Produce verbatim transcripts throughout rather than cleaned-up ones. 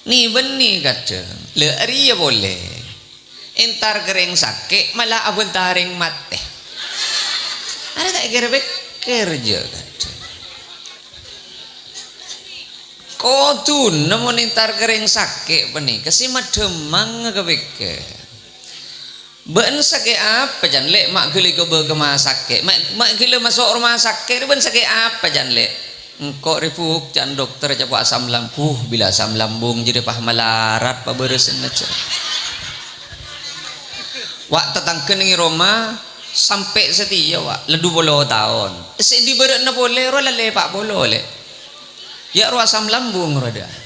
Ni-bânnè kadhâng, la arèya polè. Entar ka rèng sakè', mala abhânta rèng matè. Arèya ta' èkèr-pèkkèr jâ' kadhâng. Kodhuna mon entar ka rèng sakè' panèka sè madhâmmang ka pèkkèr. Bâ'na sakè' apa, can, Lè'? Ma' ghellâ' èkobâ ka rumah sakè'. Ma', ma' ghellâ' maso' rumah sakè' rè, bâ'na sakè' apa, can, Lè'? Engko' rè, Bu', can dokter, ca'na asam lambung. Buh, bilâ asam lambung jârèya pas malarat pabârâsânna, can. Wa', tatangghâ neng è roma sampè' satèya, wa', la du polo taon. Sè èbârâ'na polè rowa la lèpa' polo, Lè'. Ya' rowa asam lambung rowa dâ'.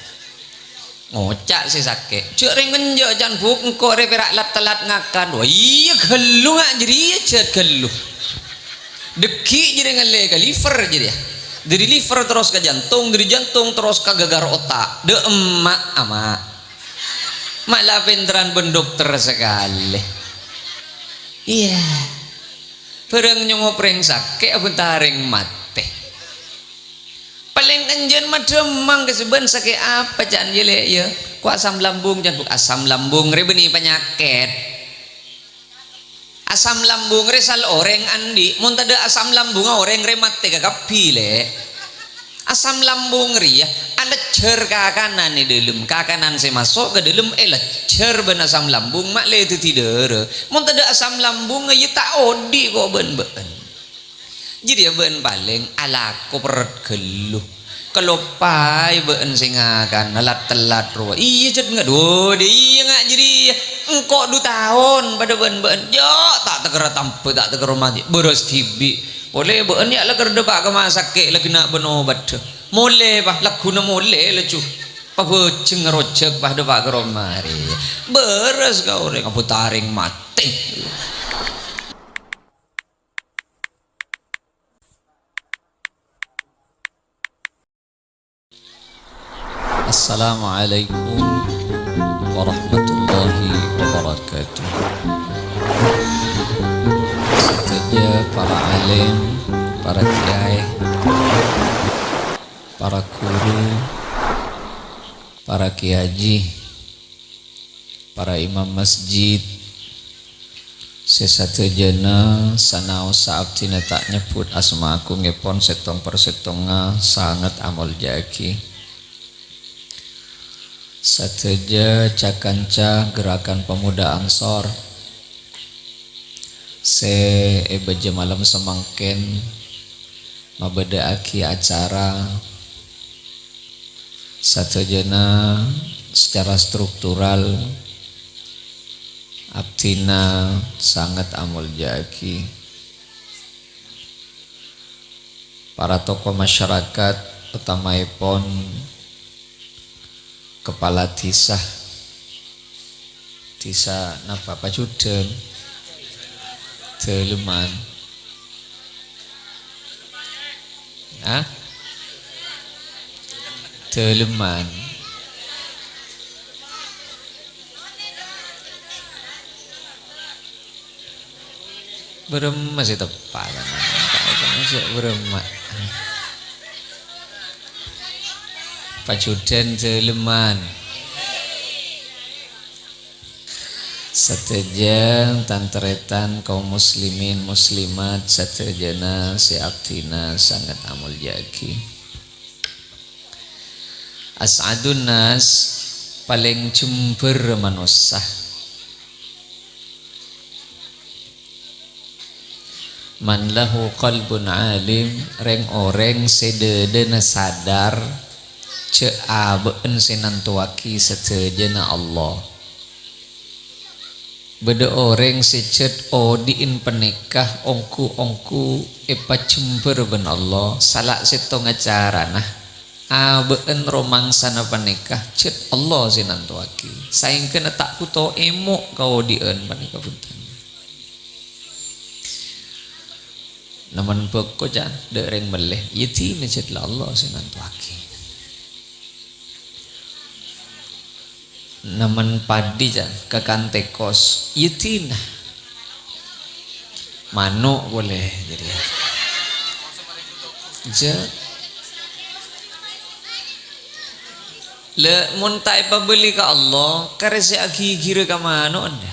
Ngoca' sè sakè', "Jâ' rèng enjâ', can, Bu', engko' rè pèra' la tellat ngakan." Wah, iyâ, ghâllu nga' jârèya, jhât ghâllu. Dâggi' jârèya ngallè ka liver jârèya. Dâri liver terros ka jantung, dâri jantung terros ka ghâghâr otak. Dâ' emma', ama'. Mala pènterran bân dokter sakalè. Iyâ. Bhârâng nyongo' rèng sakè' abhânta rèng matè. Palèng enjâ' madhâmmang ka sè bâ'na sakè' apa, can, yâ, Lè', yâ? Ko' asam lambung, can, Bu'. Asam lambung rè bânnè panyakèt. Asam lambung rè sala orèng andi'. Mon tadâ' asam lambungnga orèng rè matè kakabbhi, Lè'. Asam lambung rèya alèjjhâr kakanan è dâlem. Kakanan sè maso' ka dâlem èlèjjhâr bân asam lambung, ma' lè dhâddhi dârâ. Mon tadâ' asam lambung, yâ ta' odi' ko' bân bâ'na. Jârèya bâ'na palèng alako perrèt ghâllu. Kaloppaè bâ'na sè ngakana lat-tellat rowa. Iyâ, cèt nga', dhu, dhi, iyâ nga' jârèya. Engko' du taon padâ bân bâ'na. Jâ', ta' tèkèra tambhâ, ta' tèkèra matè. Bârâs dhibi'. Polè bâ'na ya' la kèr dâpa' ka rumah sakè' laghi na' bân obaddhâ. Molè, pa, lagghuna molè laju. Pabhâjheng ngarojhâk, pa, dâpa' ka roma rè. Bârâs ka orèng, abhânta rèng matè. Assalamualaikum warahmatullahi wabarakatuh. Sadhâjâ para alim, para kiai, para guru, para kiai haji, para imam masjid, sè sadhâjâna sanaossa abdhina ta' nyebbhut asma agungngèpon sèttong-parsèttongnga sanget amoljâ'aghi. Sadhâjâ ca-kanca Gerakan Pemuda Ansor sè è bâjâ malem samangkèn mabâdâ'aghi acara. Sadhâjâna secara struktural abdhina sanget amoljâ'aghi. Para tokoh masyarakat, utamaèpon kepala dhisa. Dhisa napa? Pajudhân? Dâlemman. Hah? Dâlemman. Bârâmma sè teppa', kan? Sè bârâmma. Pajudhân dâlemman. Sadhâjâ tan-tarètan kaum muslimin muslimat sadhâjâna sè abdhina sanget amoljâ'aghi. As'adun nas, palèng jembhâr manossa. Man lahu qalbun alim, rèng-orèng sè dhâdhâna sadar jhâ' abâ'na sè nantowaghi sadhâjâna Allah. Bâdâ orèng sè jhât odi'na panèka ongghu-ongghu èpajembhâr bân Allah, sala sèttongnga carana abâ'na romangsana panèka jhât Allah sè nantowaghi, saèngghâna ta' bhuto èmo' kaodi'ân panèka bhunten. Namen bhâko, ca', dâ' rèng mellè, yâ dinah jhât la Allah sè nantowaghi. Namen paddhi, ca', kakan tèkos, yâ dinah. Mano' polè, jârèya. Jhâ'. Lè, mon ta' èpabâli ka Allah, karè sè aghigirâ ka mano'na.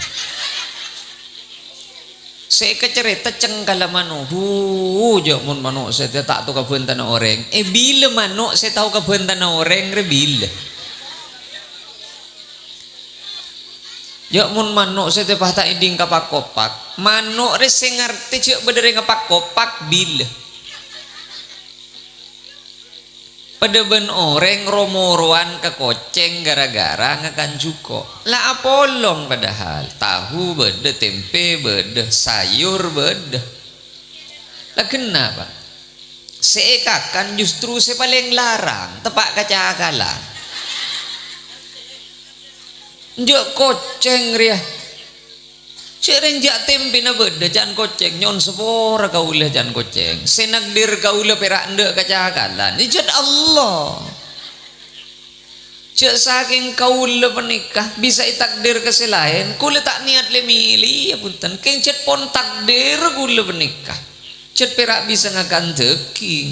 Sè èkacarèta cengkalla mano'. Bu, jâ' mon mano' sè ta' tao kabhântana orèng. Eh, bilâ mano' sè tao kabhântana orèng rè bilâ? Jâ' mon mano' sè teppa' ta' èdhing kapak-kopak. Mano' rè sè ngartè jâ' bâdâ rè ngapak-kopak bilâ? Padâ bân orèng ro-morowan ka kocèng ghârâ-ghârâ ngakan jhuko'. La apolong padahal, tahu bâdâ, tèmpè bâdâ, sayur bâdâ. La ghennapa? Sè èkakan justru sè palèng larang, teppa' kacakalan. Jâ' kocèng rèya. Jâ' rèng jâ' tèmpèna bâdâ, can kocèng. Nyo'on sapora kaulâ, can kocèng. Sè nakdir kaulâ pèra' endâ' kacakalan. Jâ' Allah. Jâ' sakèng kaulâ panèka bisa ètakdir ka sè laèn, kaulâ ta' niyat lè-mèlè, ya bhunten. Kèng jâ' pon takdir kaulâ panèka. Jâ' pèra' bisa ngakan dâging.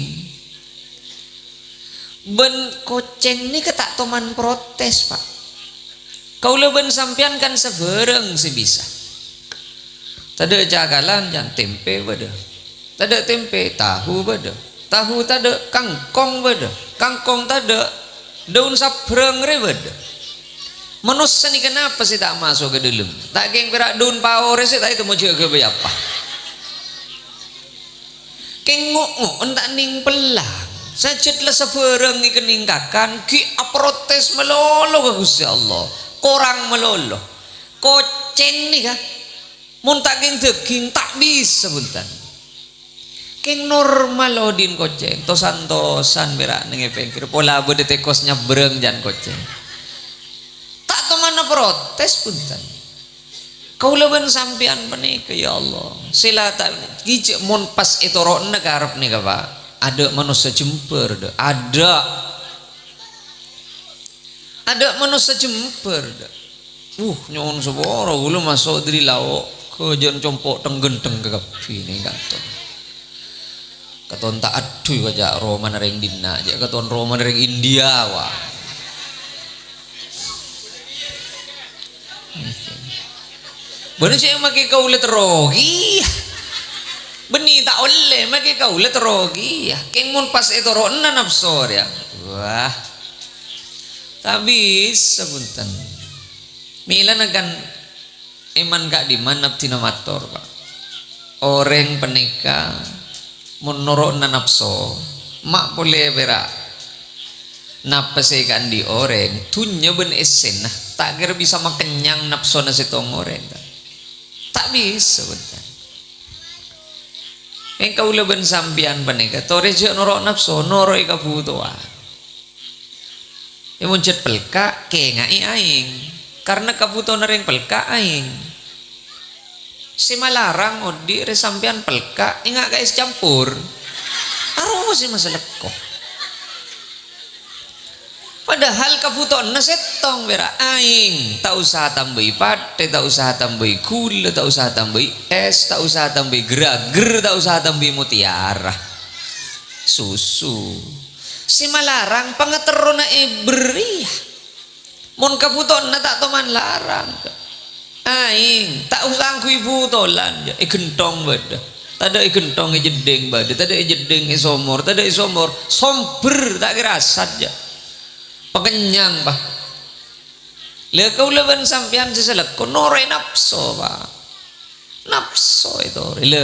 Bân kocèng nèka ta' toman protes, Pak. Kaulâ bân sampèyan kan sabârâng sè bisa. Tadâ' cakalan, can, tèmpè bâdâ. Tadâ' tèmpè, tahu bâdâ. Tahu tadâ', kangkong bâdâ. Kangkong tadâ', daun sabrang rè bâdâ. Manossa nèka napa sè ta' maso' ka dâlem? Ta' kèng pèra' daun pao rè sè ta' ètemmo jâgâ bâi apa? Kèng ngo'-ngo'en ta' nèng pellang. Sajjhât la sabârâng èkennèng kakan, ghi' aprotes malolo ka Ghustè Allah. Korang malolo. Kocèng nèka, mon ta' kèng dâging, ta' bisa, bhunten. Kèng normal odi'na kocèng, to-santosan pèra' nèng è pèngghir, pola bâdâ tèkos nyabrâng can kocèng. Ta' toman aprotes, bhunten. Kaulâ bân sampèyan panèka, ya Allah, sè la ta' ghi' jâ' mon pas ètoro'na karep nèka, Pak. Adâ' manossa jembhâr, dâ'. Adâ'. Adâ' manossa jembhâr, dâ'. Uh, nyo'on sapora, kaulâ maso' dâri lao', ghâjân compo' teng-ghenteng kabbhi nèng kanto. Katon ta' adhu, wa, jâ' romana rèng dinna', jâ' katon romana rèng India, wa. Bânnè sè makè kaulâ terro, iyâ. Bânnè ta' ollè makè kaulâ terro, iyâ. Kèng mon pas ètoro'na napso rèya. Wah. Ta' bisa, bhunten. Mèlana kan Èman ka'dimman abdhina mator, Pak. Orèng panèka mon noro'na napso, ma' polè pèra'. Napa sè èkaandi' orèng, dhunnya bân èssèna, ta' kèra bisa makennyang napsona sèttong orèng, ta'? Ta' bisa, bhunten. Èng kaulâ bân sampèyan panèka, torè jâ' noro' napso, noro'è kabhutowan. È, mon jât pelka', kèngaè aèng. Karna kabhutowanna rèng pelka' aèng. Sè malarang odi' rè sampèyan pelka', ènga' ka es campur. Aro sè masalèko. Padahal kabhutowanna sèttong pèra', aèng. Ta' osa tambâi pathè, ta' osa tambâi ghulâ, ta' osa tambâi es, ta' osa tambâi gragher, ta' osa tambâi mutiara. Susu. Sè malarang pangaterrona èbârriyâ. Mon kabhutowanna ta' toman larang. Aèng, ta' osa angghuy bhutolan, jâ'. È ghentong bâdâ. Tadâ' è ghentong, è jeddhing bâdâ. Tadâ' è jeddhing, è somor. Tadâ' è somor, sombher, ta' kèra asat, jâ'. Pakennyang, Pak. Lha, kaulâ bân sampèyan sè salèko noro'è napso, Pak. Napso ètorè. Lè,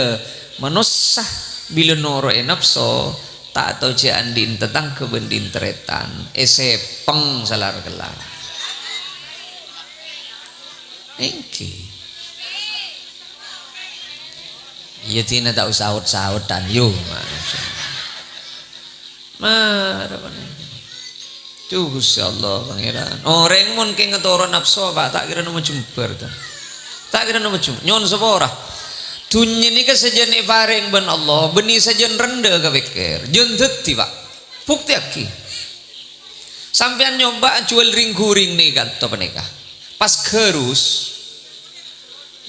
manossa bilâ noro'è napso, ta' tao jâ' andi'na tatangghâ bân di'na tarètan, èsèpèng salar kellar. Èngghi. Iyâ, dina ta' osa saot-saotan, yu. Mara panèka. Duh, Ghustè Allah, Pangèran. Orèng mon kèng ngatoro' napso, Pak, ta' kèra nemmo jembhâr, ta'. Ta' kèra nemmo jembhâr. Nyo'on sapora. Dhunnya nèka sajân èparèng bân Allah, bânnè sajân rendha ka pèkkèr. Jân dhâddhi, Pak. Buktèyaghi. Sampèyan nyoba ajhuwâl rèng-ghurèng nèka, to panèka. Pas ghârus,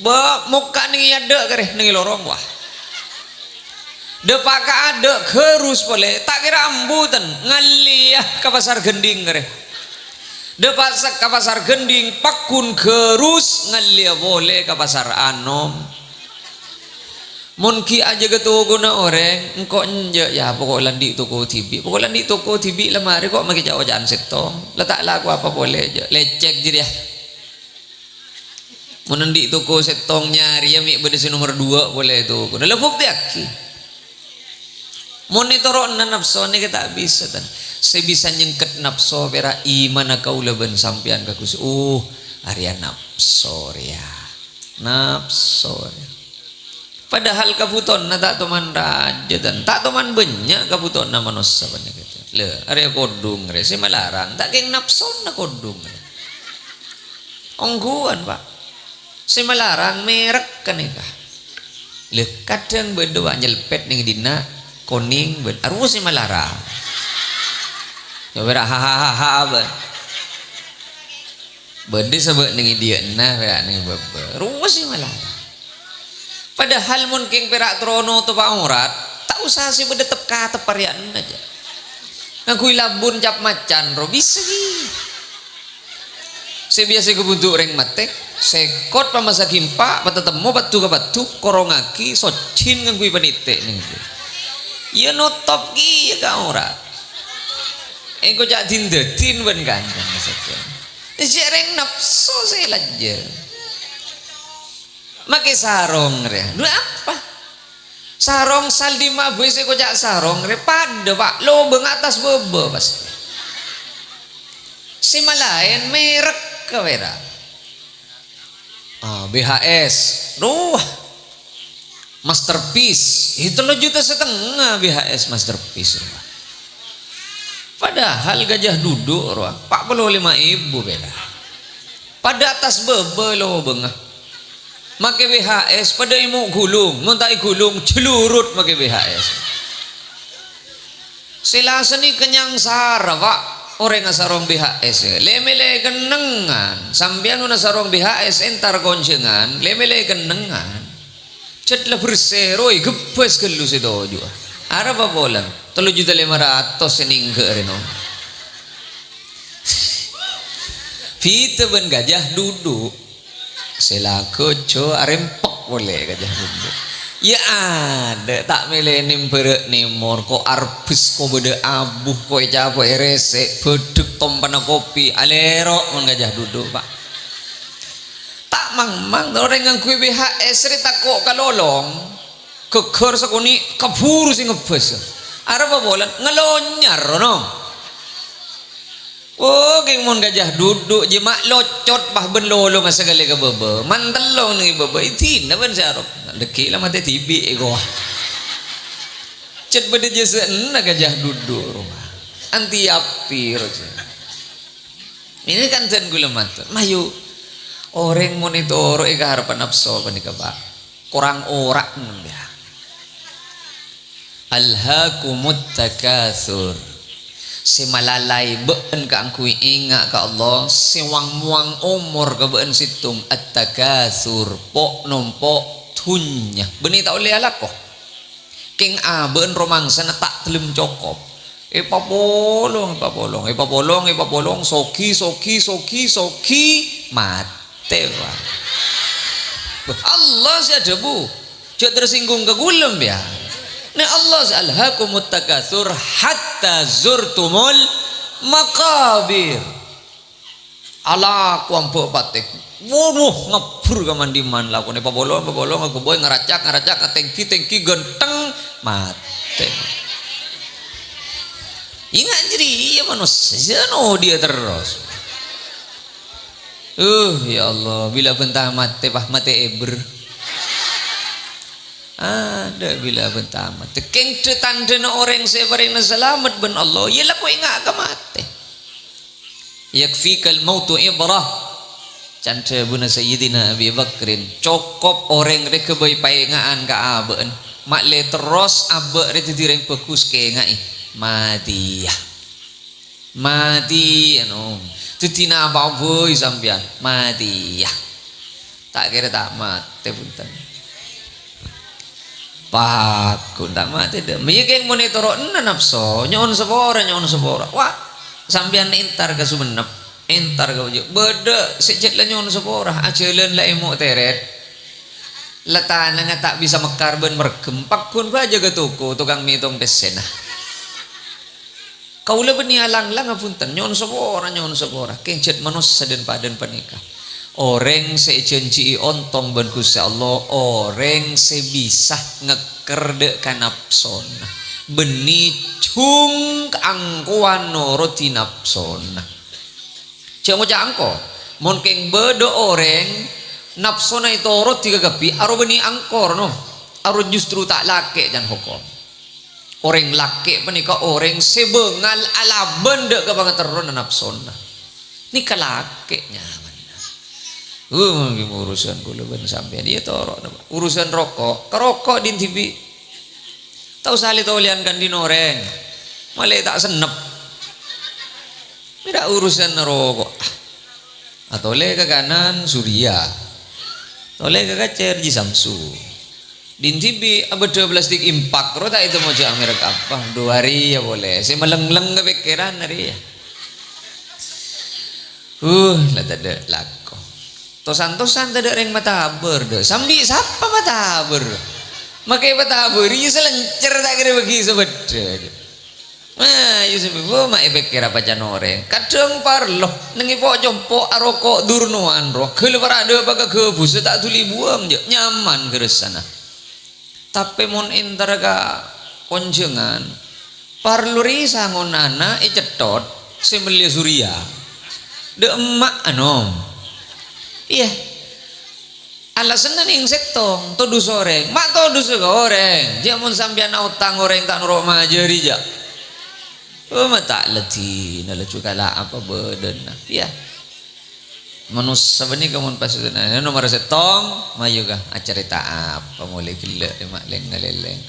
Bâ, mokka' neng è adâ' karè, neng è lorong, wah. Dâpa' ka adâ' ghârus polè, ta' kèra ambu ten, ngallèya ka Pasar Gending karè. Dâpa' sa-, ka Pasar Gending, pagghun ghârus ngallèya polè ka Pasar Anom. Mon ghi' ajâgâ tokona orèng, engko' enjâ', ya, pokok la andi' toko dhibi'. Pokok la andi' toko dhibi' la marè kok makè ca'-oca'an sèttong. La ta' lako apa polè, jâ'. Lècèk jârèya. Mon andi' toko sèttong nyarèya mè' bâdâ sè nomer duwâ' polè tokona. La buktèyaghi. Mon ètoro'na napso nèka ta' bisa, tan. Sè bisa nyengket napso pèra' imanna kaulâ bân sampèyan ka Ghustè. Uh, arèya napso rèya. Napso rèya. Padahal kabhutowanna ta' toman rajâ, tan. Ta' toman bânnya' kabhutowanna manossa panèka, tan. Lho, arèya kodhung rè, sè malarang, ta' kèng napsona kodhung rè. Ongghuwân, Pak. Sè malarang merek kanèka. Lho, kadhâng bâdâ, Pak, nyelpèt nèng dinna', konèng, bân-, arowa sè malarang. Ya, pèra' ha, ha, ha, ha, bân. Bâdâ sabâ' nèng è diyâ'na, pèra' nèng bâbâ. Rowa sè malarang. Padahal mon kèng pèra' terro notobhâ aurat, ta' osa sè bâdâ tep-katep arèyanna, jâ. Ngangghuy labun cap macan, ro, bisa, ghi. Sè biyasa èkabhunto' orèng matè, sèkot pamassa ghi' empa', patatemmo paddhu ka paddhu, korongaghi, sojjin ngangghuy panètè' nèng ghu. Iyâ notop kèya ka aurat. Engko' ca' din-dâdin bân kancana sadhâjâ. Jâ' rèng napso sè lajâ. Makè sarong rè. Dhu apa? Sarong sal dimma bhâi sè èkoca' sarong rè padâ, Pak. Lobâng attas bâbâ, pastè. Sè malaèn merek ka pèra'. Ah, B H S. Rowa. Masterpiece. È, tello juta satengnga B H S masterpiece, rowa. Padahal gajah duduk, rowa. Pa' polo lèma èbu pèra'. Padâ attas bâbâ lobângnga. Makè B H S, padâ èmo' ghulung. Mon ta' èghulung, jhâlurut makè B H S. Sè la senneng kennyang sara, Pak. Orèng asarong B H S, lè-mèlè kennengngan. Sampèyan mon asarong B H S, entar konjhângan, lè-mèlè kennengngan. Cèt la bersè, roy, ghebbhâs ghâllu sè tojuwâ. Arapa polana? Tello juta lèma ratos sè nèngghâ' rèno. Bhidhâ bân gajah duduk. Sè la ghâjâ arèmpèk polè gajah duduk. Iyâ adâ', ta' mèlè nèmbhârâ' nèmor, ko' arbès, ko' bâdâ abu, ko' ècapo'è rèsè', bâdâk tompana kopi, alèro' mon gajah duduk, Pak. Ta' mangmang orèng ngangghuy B H S rè tako' kalolong, ghâgghâr sakonè' kabhuru sè ngebbhâs. Arapa polana? Ngalonyar, no. Oh, kèng mon gajah duduk, jiyâ ma' locot, pas bân lolongnga sakalè ka bâbâ. Mantellong nèng è bâbâ, èdina bân sè arop. Dâgghi' la matè dhibi' èkowa. Cèt bâdâ jhâsa'na gajah duduk, rowa. Anti api, rowa. Ini kan dân kaulâ mator, mayu orèng mon ètoro'è karebbhâ napso panèka, Pak. Korang ora' nèmbiya. Alhaakumut takatsur. Sè malalaè bâ'na kaangghuy enga' ka Allah, sè wang-mowang omor ka bâ'na sèttong, at-takatsur, po'-nompo' dhunnya. Bânnè ta' ollè alako. Kèng abâ'na romangsana ta' ghellem cokop. Èpapolong, èpapolong, èpapolong, èpapolong, sogi, sogi, sogi, sogi, matè, Pak. Allah sè adhâbu, jhâ' tersinggung ka ghulâ, ya. Nè Allah sè, "Alhaakumut takatsur hatta zurtumul maqabir." Alako ambâ' patè. Waduh, ngabbhur ka man-dimman lakona. Èpapolong, èpapolong, aghâbây, ngaracak, ngaracak, tèngghi, tèngghi, ghântheng, matè. Enga' jârèya manossa, sè nodhiya terros. Uh, ya Allah, bilâ bân ta' matè, Pak, matè èbher. Adâ' bilâ bân ta' matè. Kèng dhâ-, tandhâna orèng sè èparèngana salamet bân Allah, iyâ lako enga' ka matè. "Yakfikal mautu ibrah." Can dhâbuna Sayyidina Abi Bakrin, "Cokop orèng rè ghâbây paènga'an ka abâ'na. Ma' lè terros abâ' rè dhâddhi rèng bhâghus, kaènga'è. Matèya. Matèya, no. Dhâddhi napa bhâi sampèyan? Matèya." Ta' kèra ta' matè, bhunten. Pagghun ta' matè, dâ'. Mèyè kèng mon ètoro'na napso, nyo'on sapora, nyo'on sapora. Wah, sampèyan entar ka Sumenep. Entar ka bâjâ. Bâdâ sè jhât la nyo'on sapora, ajhâlân la èmo' terret. La tanangnga ta' bisa mekkar bân mereggem, pagghun bâjâ ka toko, tokang mètong pèssèna. Kaulâ bânnè alanglang, bhunten, nyo'on sapora, nyo'on sapora. Kèng jhât manossa dhân-padhân panèka. Orèng sè èjhânjhi'i ontong bân Ghustè Allah, orèng sè bisa ngekker dâ' ka napsona. Bânnè jhung angkowan norodhi napsona. Jhâ' ngoca' angko. Mon kèng bâdâ orèng napsona ètorodhi kakabbhi, aro bânnè angkor, no. Aro justru ta' lakè' can hokom. Orèng lakè' panèka orèng sè bângal alabân dâ' ka pangaterrona napsona. Nèka lakè' nyamana. Uh, mangkèn urusan kaulâ bân sampèyan. Iyâ, toro', napa? Urusan roko', ka roko' dhin dhibi'. Ta' osa lè-tolèyan kan dhin orèng. Malè ta' sennep. Mèra urusan roko'. Atolè ka kanan, Surya. Tolè ka kacèr, Ji Samsu. Dhin dhibi' abâdâ plastik impak, ro ta' ètemmo jhâ' merek apa. Dhu arèya polè. Sè malengleng ka pèkkèran arèya. Uh, la tadâ' lako. Tosan-tosan tadâ' rèng matabâr, dâ'. Sambi sapa matabâr? Makè matabâr, iyâ sè lèncèr ta' kèra bâgi sabâdâ. Nah, iyâ sè bâ, ma' èpèkkèr apa can orèng. Kadhâng parlo, neng èpo'-compo' aroko' durnowan ro. Ghâllu para' dâpa' ka ghâbhusa ta' dhuli buwâng, jhâ' nyaman ghâressana. Tapè mon entar ka konjhângan, parlo rè sangon ana' ècèthot sè mellè Surya. Dâ' emma' anom. Iyâ. Alasanna nèng sèttong, todus orèng. Ma' todus ka orèng. Jhâ' mon sampèyan aotang orèng ta' noro' majâri, jhâ'. Oh, ma' ta' ladhinna laju kala apa bâdâna. Iyâ. Manossa bânnè ka mon pas, nah, nomor sèttong, mayu ka acarèta apa molè ghellâ' rè ma' lèng-ngalèlèng.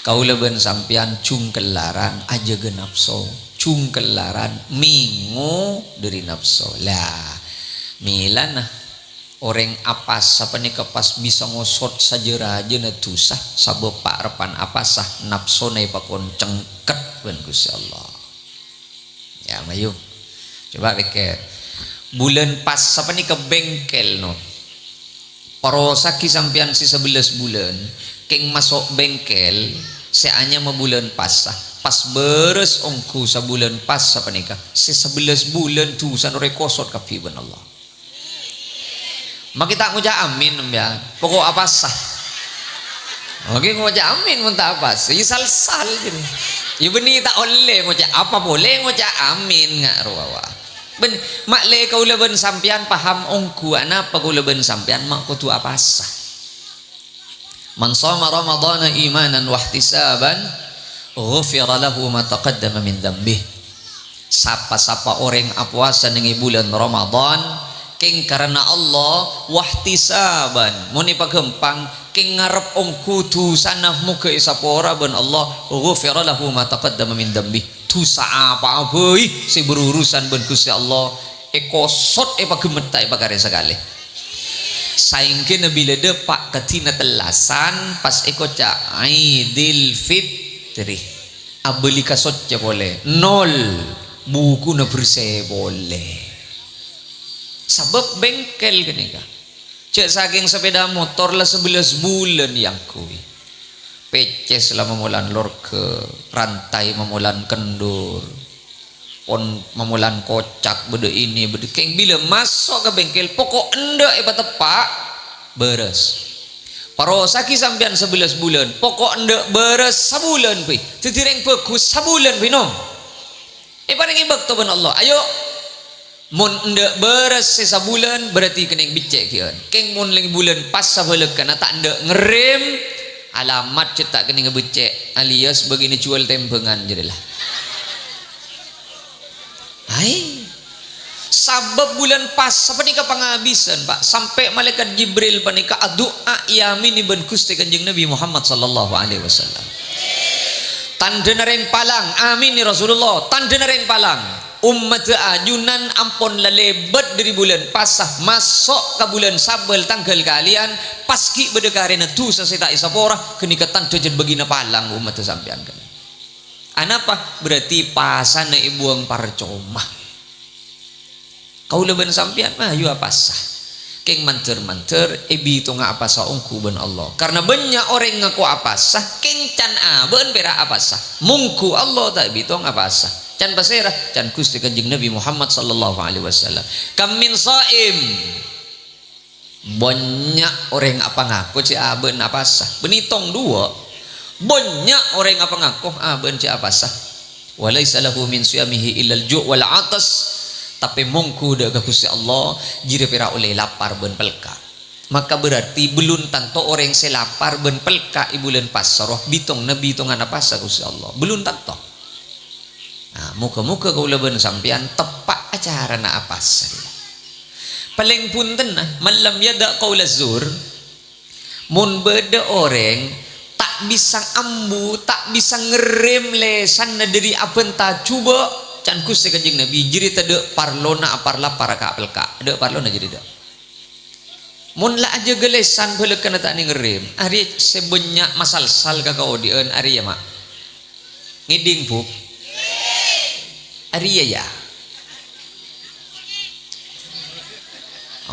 Kaulâ bân sampèyan jungkellaran ajâgâ napso, jungkellaran mèngo dâri napso. Lah, mèlana orèng apasa panèka pas bisa ngosot sajâ-rajâna dhusa, sabâb pa'-rebbhân apasa napsona èpakon cengket bân Ghustè Allah. Ya, mayu. Coba pèkkèr. Bulân Pasa panèka bengkel, no. Parosaghi sampèyan sè sabellâs bulân, kèng maso' bengkel sè anyama bulân Pasa. Pas bârâs ongghu sabulân Pasa panèka, sè sabellâs bulân dhusana rè kosot kabbhi bân Allah. Makè ta' ngoca' amin, sampèyan. Poko' apasa. Makè ngoca' amin mon ta' apasa. Iyâ sal-sal jârèya. Iyâ bânnè ta' ollè ngoca' apa polè ngoca' amin nga' rowa. Bân, ma'lè kaulâ bân sampèyan paham ongghu anapa kaulâ bân sampèyan ma' kodhu apasa. "Man shoma Ramadhana imanan wahtisaban, ghufira lahu ma taqaddama min dzambih." Sapa-sapa orèng apowasa neng è bulân Ramadhan, kèng karana Allah, wahtisaban, mon èpaghâmpang, kèng ngarep ongghu dhusana moghâ èsapora bân Allah, ghufira lahu ma taqaddama min dzambih. Dhusa apa'a bhâi sè berurusan bân Ghustè Allah, èkosot, èpaghemmet, ta' èpakarè sakalè. Saèngghâna bilâ dâpa' ka dina tellasan pas èkoca' Aidil Fitri, abâli ka soccè polè, nol, bukuna bersè polè. Sabâb bengkel ghânèka. Jhâ' sakèng sepeda motor la sabellâs bulân èangghuy. Pècès la mamolan lorghâ, rantai mamolan kendor. Pon mamolan kocak, bâdâ ini, bâdâ kèng bilâ maso' ka bengkel, poko' endâ' èpateppa', bârâs. Parosaghi sampèyan sabellâs bulân, poko' endâ' bârâs sabulân bhâi. Dhâddhi rèng bhâghus sabulân bhâi, no. Èparèngè bâkto bân Allah. Ayo, mon endâ' bârâs sè sabulân, berarti kennèng beccè' ghi'ân. Kèng mon lèng bulân pas sabhâlâghânna ta' endâ' ngerrèm, alamat cè' ta' kennèng beccè', alias bâgina juwâl tèmbhângan jârèya la. Hai. Sabâb bulân pas sapanèka pangabisân, Pa', sampè' malaèkat Jibril panèka adu'a èamènè bân Ghustè Kanjeng Nabi Muhammad sallallahu alaihi wasallam. Tandhâna rèng palang, amènè Rasulullah, tandhâna rèng palang. Ommaddhâ ajunan ampon lalèbât dâri bulân pasa, maso' ka bulân sabâl tangghâl kalèyan, pas ghi' bâdâ karèna dhusa sè ta' èsapora, ghânèka tandhâ jân bâgina palang ommaddhâ sampèyan. Anapa? Berarti pasana èbuwâng parcoma. Kaulâ bân sampèyan mayu apasa. Kèng mandhâr-mandhâr èbitonga apasa ongghu bân Allah. Karna bânnya' orèng ngako apasa, kèng can abâ'na pèra' apasa. Mongghu Allah ta' èbitong apasa. Can pasèra? Can Ghustè Kanjeng Nabi Muhammad sallallahu alaihi wasallam. "Kam min shaim." Bânnya' orèng apangako jhâ' abâ'na apasa. Bânnè tong duwâ'. Bânnya' orèng apangako abâ'na jhâ' apasa. "Wa laisa lahu min shiyamihi illal ju' wal 'atas." Tapè mongghu dâ' ka Ghustè Allah, jârèya pèra' ollè lapar bân pelka'. Maka berarti bellun tanto orèng sè lapar bân pelka' è bulân pasa rowa, bitong-, bitongan apasa Ghustè Allah. Bellun tanto. Nah, moghâ-moghâ kaulâ bân sampèyan teppa' acarana apasa. Palèng bhunten, nah, "Man lam yada' qaulaz zur." Mon bâdâ orèng ta' bisa ambu, ta' bisa ngerrèm lèsanna dâri abhânta jhubâ', can Ghustè Kanjeng Nabi, jârèya tadâ' parlona apar lapar ka pelka'. Tadâ' parlona jârèya tadâ'. Mon la ajâgâ lèsan bhâlâkana ta' nèng ngerrèm, arèya sè bânnya' masalsal ka kaodi'ân arèya, ma'. Ngèdhing, Bu? Arèya, ya.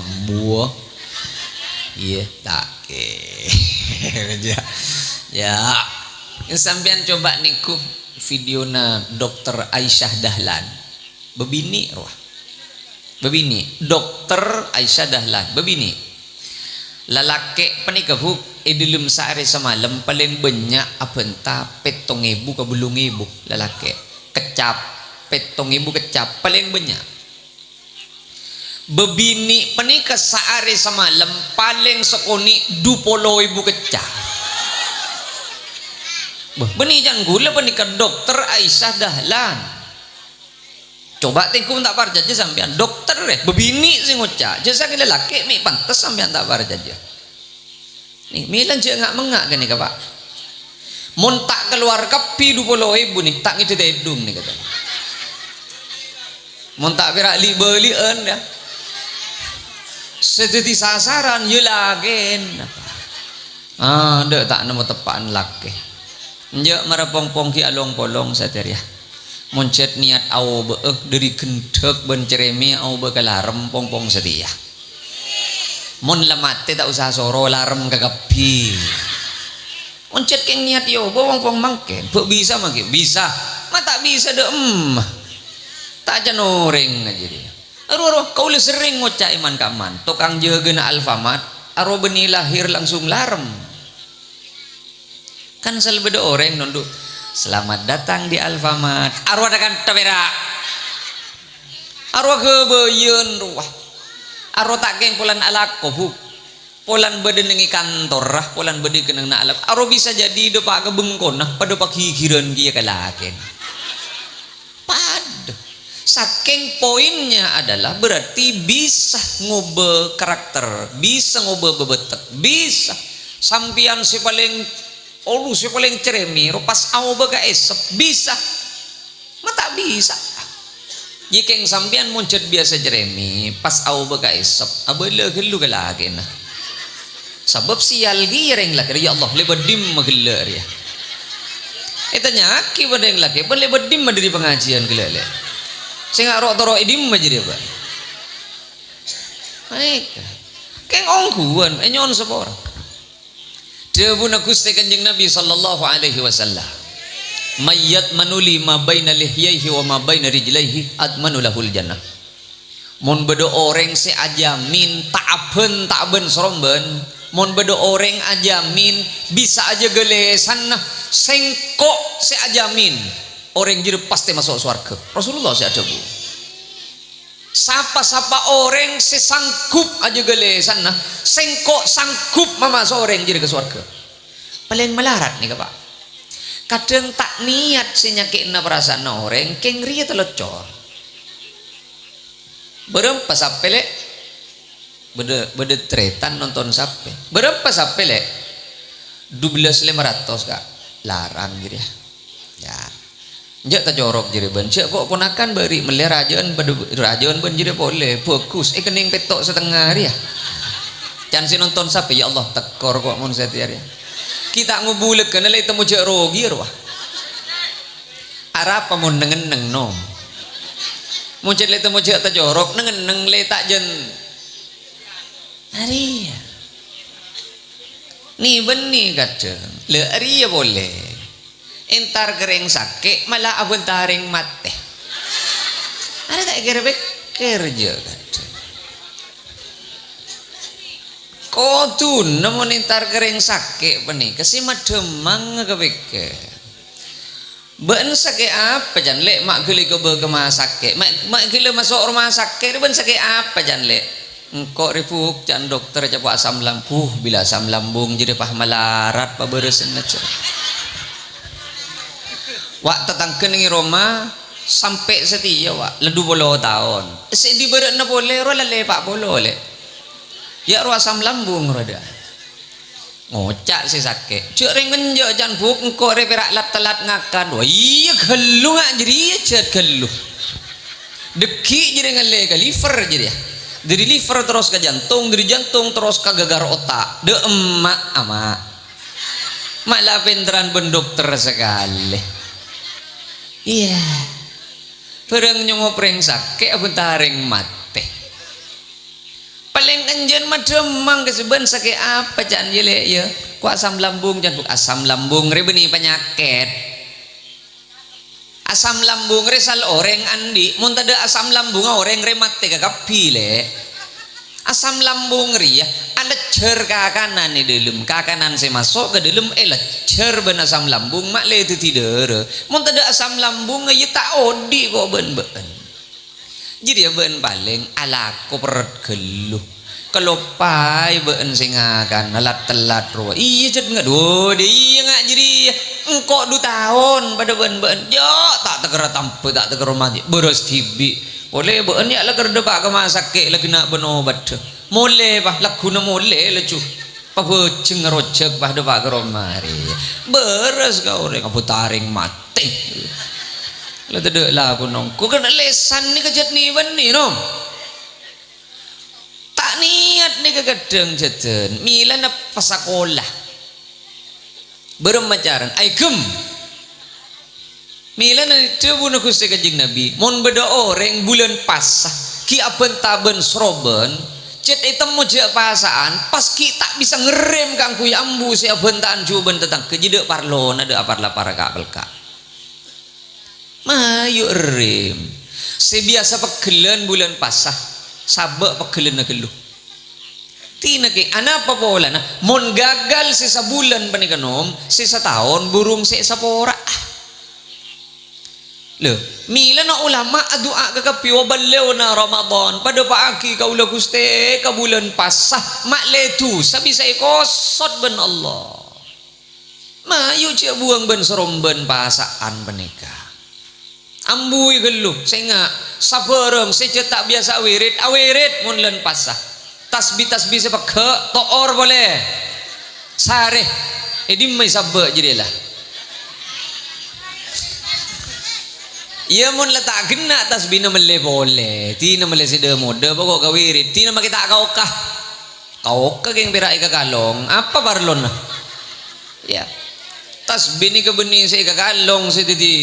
Ambuwâ. Iyâ, ta' kèra. Ya. Sampèyan coba nèko videona Dokter Aisyah Dahlan. Bâbinè' rowa. Bâbinè'. Dokter Aisyah Dahlan. Bâbinè'. Lalakè' panèka, Bu, è dâlem saarè samalem palèng bânnya' abhânta pèttong èbu ka bâllung èbu. Lalakè'. Keccap. Pèttong èbu keccap. Palèng bânnya'. Bâbinè' panèka saarè samalem palèng sakonè' du polo èbu keccap. Bâh, bânnè can kaulâ panèka Dokter Aisyah Dahlan. Coba tèngghu ta' parcajâ sampèyan, dokter, eh, bâbinè' sè ngoca', jâ' sakèng lalakè' mè' pantes sampèyan ta' parcajâ. Nè, mèla jâ' nga'-mengnga' ghânèka, Pak. Mon ta' kalowar kabbhi du polo èbu nè, ta' ngèdhâ tèdung nè, katanya. Mon ta' pèra' li'-bâli'ân, ya. Sè dhâddhi sasaran, ya, lakèna, Pak. Ah, dâ' ta' nemmo teppa'an lakè. Enjâ' mara pong-pong ghi' along-polong satèya. Mon jhât niyat aobâ'â, dâri ghendhâk bân cerèmè aobâ ka larem pong-pong satèya. Mon la matè ta' osa soro larem kakabbhi. Mon jhât kèng niyat aobâ pong-pong mangkèn, bâ' bisa mangkèn? Bisa. Ma' ta' bisa dâ' emma. Ta' can orèng ajâ rèya. Aro-aro, kaulâ serrèng ngoca' è man-kamman, tokang jâgâna Alfamart, aro bânnè lahèr langsung larem. Kan sèl bâdâ orèng nondhu', "Selamat datang di Alfamart." Aro ada kan tapèra'. Aro aghâbâyân rowa. Aro ta' kèng polana alako, Bu. Polana bâdâ nèng è kantorra, polana bâdâ kennengnganna alako. Aro bisa jadi dâpa' ka bengkona, padâ paghighirân kèya ka lakèna. Padâ. Sakèng poinnya adalah berarti bisa ngobâ karakter, bisa ngobâ bâbâtek, bisa. Sampèyan sè palèng, olu sè palèng cerèmè, ro pas aobâ ka èsep, bisa. Ma' ta' bisa. Jâ' kèng sampèyan mon jhât biyasa cerèmè, pas aobâ ka èsep, abâlâ ghâllu ka lakèna. Sabâb sèyal kèya rèng lakè, "Ya Allah, lèbât dimma ghellâ' rèya?" Ètanya'aghi bân rèng lakè, "Bâ'na lèbât dimma dâri pangajiân ghellâ', Lè'? Sènga' ro'-toro' è dimma jârèya, Bâ'?" Panèka. Kèng ongghuwân, ènyo'on sapora. Dhâbuna Ghustè Kanjeng Nabi sallallahu alaihi wasallam, "May yadmanu li ma baina lihyaihi wa ma baina rijlaihi admanu lahul jannah." Mon bâdâ orèng sè ajamin ta' abân, ta' abân sarombân, mon bâdâ orèng ajamin bisa ajâgâ lèsanna, sèngko' sè ajamin orèng jârèya pastè maso' sowarghâ. Rasulullah sè adhâbu, "Sapa-sapa orèng sè sanggup ajâgâ lèsanna, sèngko' sanggup mamaso' orèng jârèya ka sowarghâ." Palèng malarat nèka, Pak. Kadhâng ta' niyat sè nyakè'na parasaanna orèng, kèng rèya taloccor. Bârâmpa sapè, Lè'? Bâdâ, bâdâ tarètan nonton sapè. Bârâmpa sapè, Lè'? Dubellâs lèma ratos, Ka'. Larang jârèya. Ya. Enjâ' tacorok jârèya bân. Jâ' ko' ponakan bâri' mellè rajâ'ân bâdâ, rajâ'ân bân jârèya polè. Bhâghus, èkennèng pètto' satengnga rèya. Can sè nonton sapè, "Ya Allah, tèkor ko' mon satèya rèya." Ghi' ta' ngobulagana la ètemmo jâ' rogi rowa. Arapa mon neng-enneng, nom? Mojâ lè ta' mojâ ta' corok, neng-enneng lè ta' jân. Arèya. Ni-bânnè kadhâng. Lè arèya polè. Entar ka rèng sakè', mala abhânta rèng matè. Arè ta' kèra pèkkèr jâ kadhâng. Kodhuna mon entar ka rèng sakè' panèka sè madhâmmang ka pèkkèr. Bâ'na sakè' apa, can, Lè'? Ma' ghâllu èkobâ ka ma' sakè'. Ma', ma' ghâllu maso' roma sakè', rè bâ'na sakè' apa, can, Lè'? Engko' rè, Bu', can, dokter, ca'èpon asam lambung. Bilâ asam lambung jârèya pas malarat pabârâsânna, can. Wa', tatangghâ neng è roma sampè' satèya, wa', la du polo taon. Sè è bârâ'na polè rowa la lèpa' polo, Lè'. Yâ rowa asam lambung rowa dâ'. Ngoca' sè sakè', "Jâ' rèng enjâ', can, Bu', engko' rè pèra' lat-tellat ngakan." Wah, iyâ ghâllu nga' jârèya jât ghâllu. Dâgghi' jârèya ngallè ka liver jârèya. Dâri liver terros ka jantung, dâri jantung terros ka ghâghâr otak. Dâ' emma', ama'. Ma' la pènterran bân dokter sakalè. Iyâ. Bârâng nyongo' rèng sakè' abhânta rèng matè. Palèng enjâ'ân madhâmmang ka sè bâ'na sakè' apa, can, yâ, Lè', yâ? Ko' asam lambung, can, Bu'. Asam lambung rè bânnè panyakèt. Asam lambung rè sala orèng andi'. Mon tadâ' asam lambungnga orèng rè matè kakabbhi, Lè'. Asam lambung rèya alèjjhâr kakanan è dâlem. Kakanan sè maso' ka dâlem èlèjjhâr bân asam lambung, ma' lè dhâddhi dârâ. Mon tadâ' asam lambung, yâ ta' odi' ko' bân bâ'na. Jârèya bâ'na palèng alako perrèt ghâllu. Kaloppaè bâ'na sè ngakan, lat-tellat rowa. Iyâ, cèt nga', dhu, dâ' iyâ nga' jârèya. Engko' du taon padâ bân bâ'na. Jâ', ta' tèkèra tambhâ, ta' tèkèra mandi. Bârâs dhibi'. Polè bâ'na yâ la kèra dâpa' ka ma' sakè' la ghenna' bân obaddhâ. Molè, pa, lagghuna molè laju. Pabhâjheng ngarojhâk, pa, dâpa' ka roma arè. Bârâs ka orèng, abhânta rèng matè. La tadâ' lakowan ongghu. Kèng lèsan nèka jât nè-bânnè, no. Ta' niyat nèka kadhâng jhâdhân. Mèlana pasakola. Bârâmma carana? Aèghâm. Mèlana dhâbuna Ghustè Kanjeng Nabi, "Mon bâdâ orèng bulân pasa, ghi' abhânta bân sorobân, cèt ètemmo jâ' pasa'an, pas ghi' ta' bisa ngerrèm kaangghuy ambu sè abhânta'an jhughân tatangghâ, jâ' dâ' parlona, dâ' apar-lapar ka'-pelka'." Mayu errèm. Sè biyasa pegghellân bulân pasa, sabâ' pegghellânna ghâllu. Tina kè, anapa polana? Mon gagal sè sabulân panèka nom, sè sataon burung sè èsapora. Lho, mèlana ulama adu'a kakabbhi, "Wa ballighna Ramadan, padâpa'aghi kaulâ, Ghustè, ka bulân pasa, ma' lè dhusa bisa èkosot bân Allah." Mayu jâ' buwâng bân-sorombân pasa'an panèka. Ambuy ghâllu, sènga', sabârâng sè jâ' ta' biyasa awirid, awirid mon lân pasa. Tasbih-tasbih sè pegghâ', to'or polè. Sarè, è dimma èsabâ' jârèya la? Iyâ, mon la ta' ghenna' tasbihna mellè polè, dina mellè sè dhâ-modhâ, poko' kawirid, dina makè ta' ka-oka. Ka-oka kèng pèra' èkakalong, apa parlona? Yâ. Tasbih nèka bânnè sè èkakalong, sè dhâddhi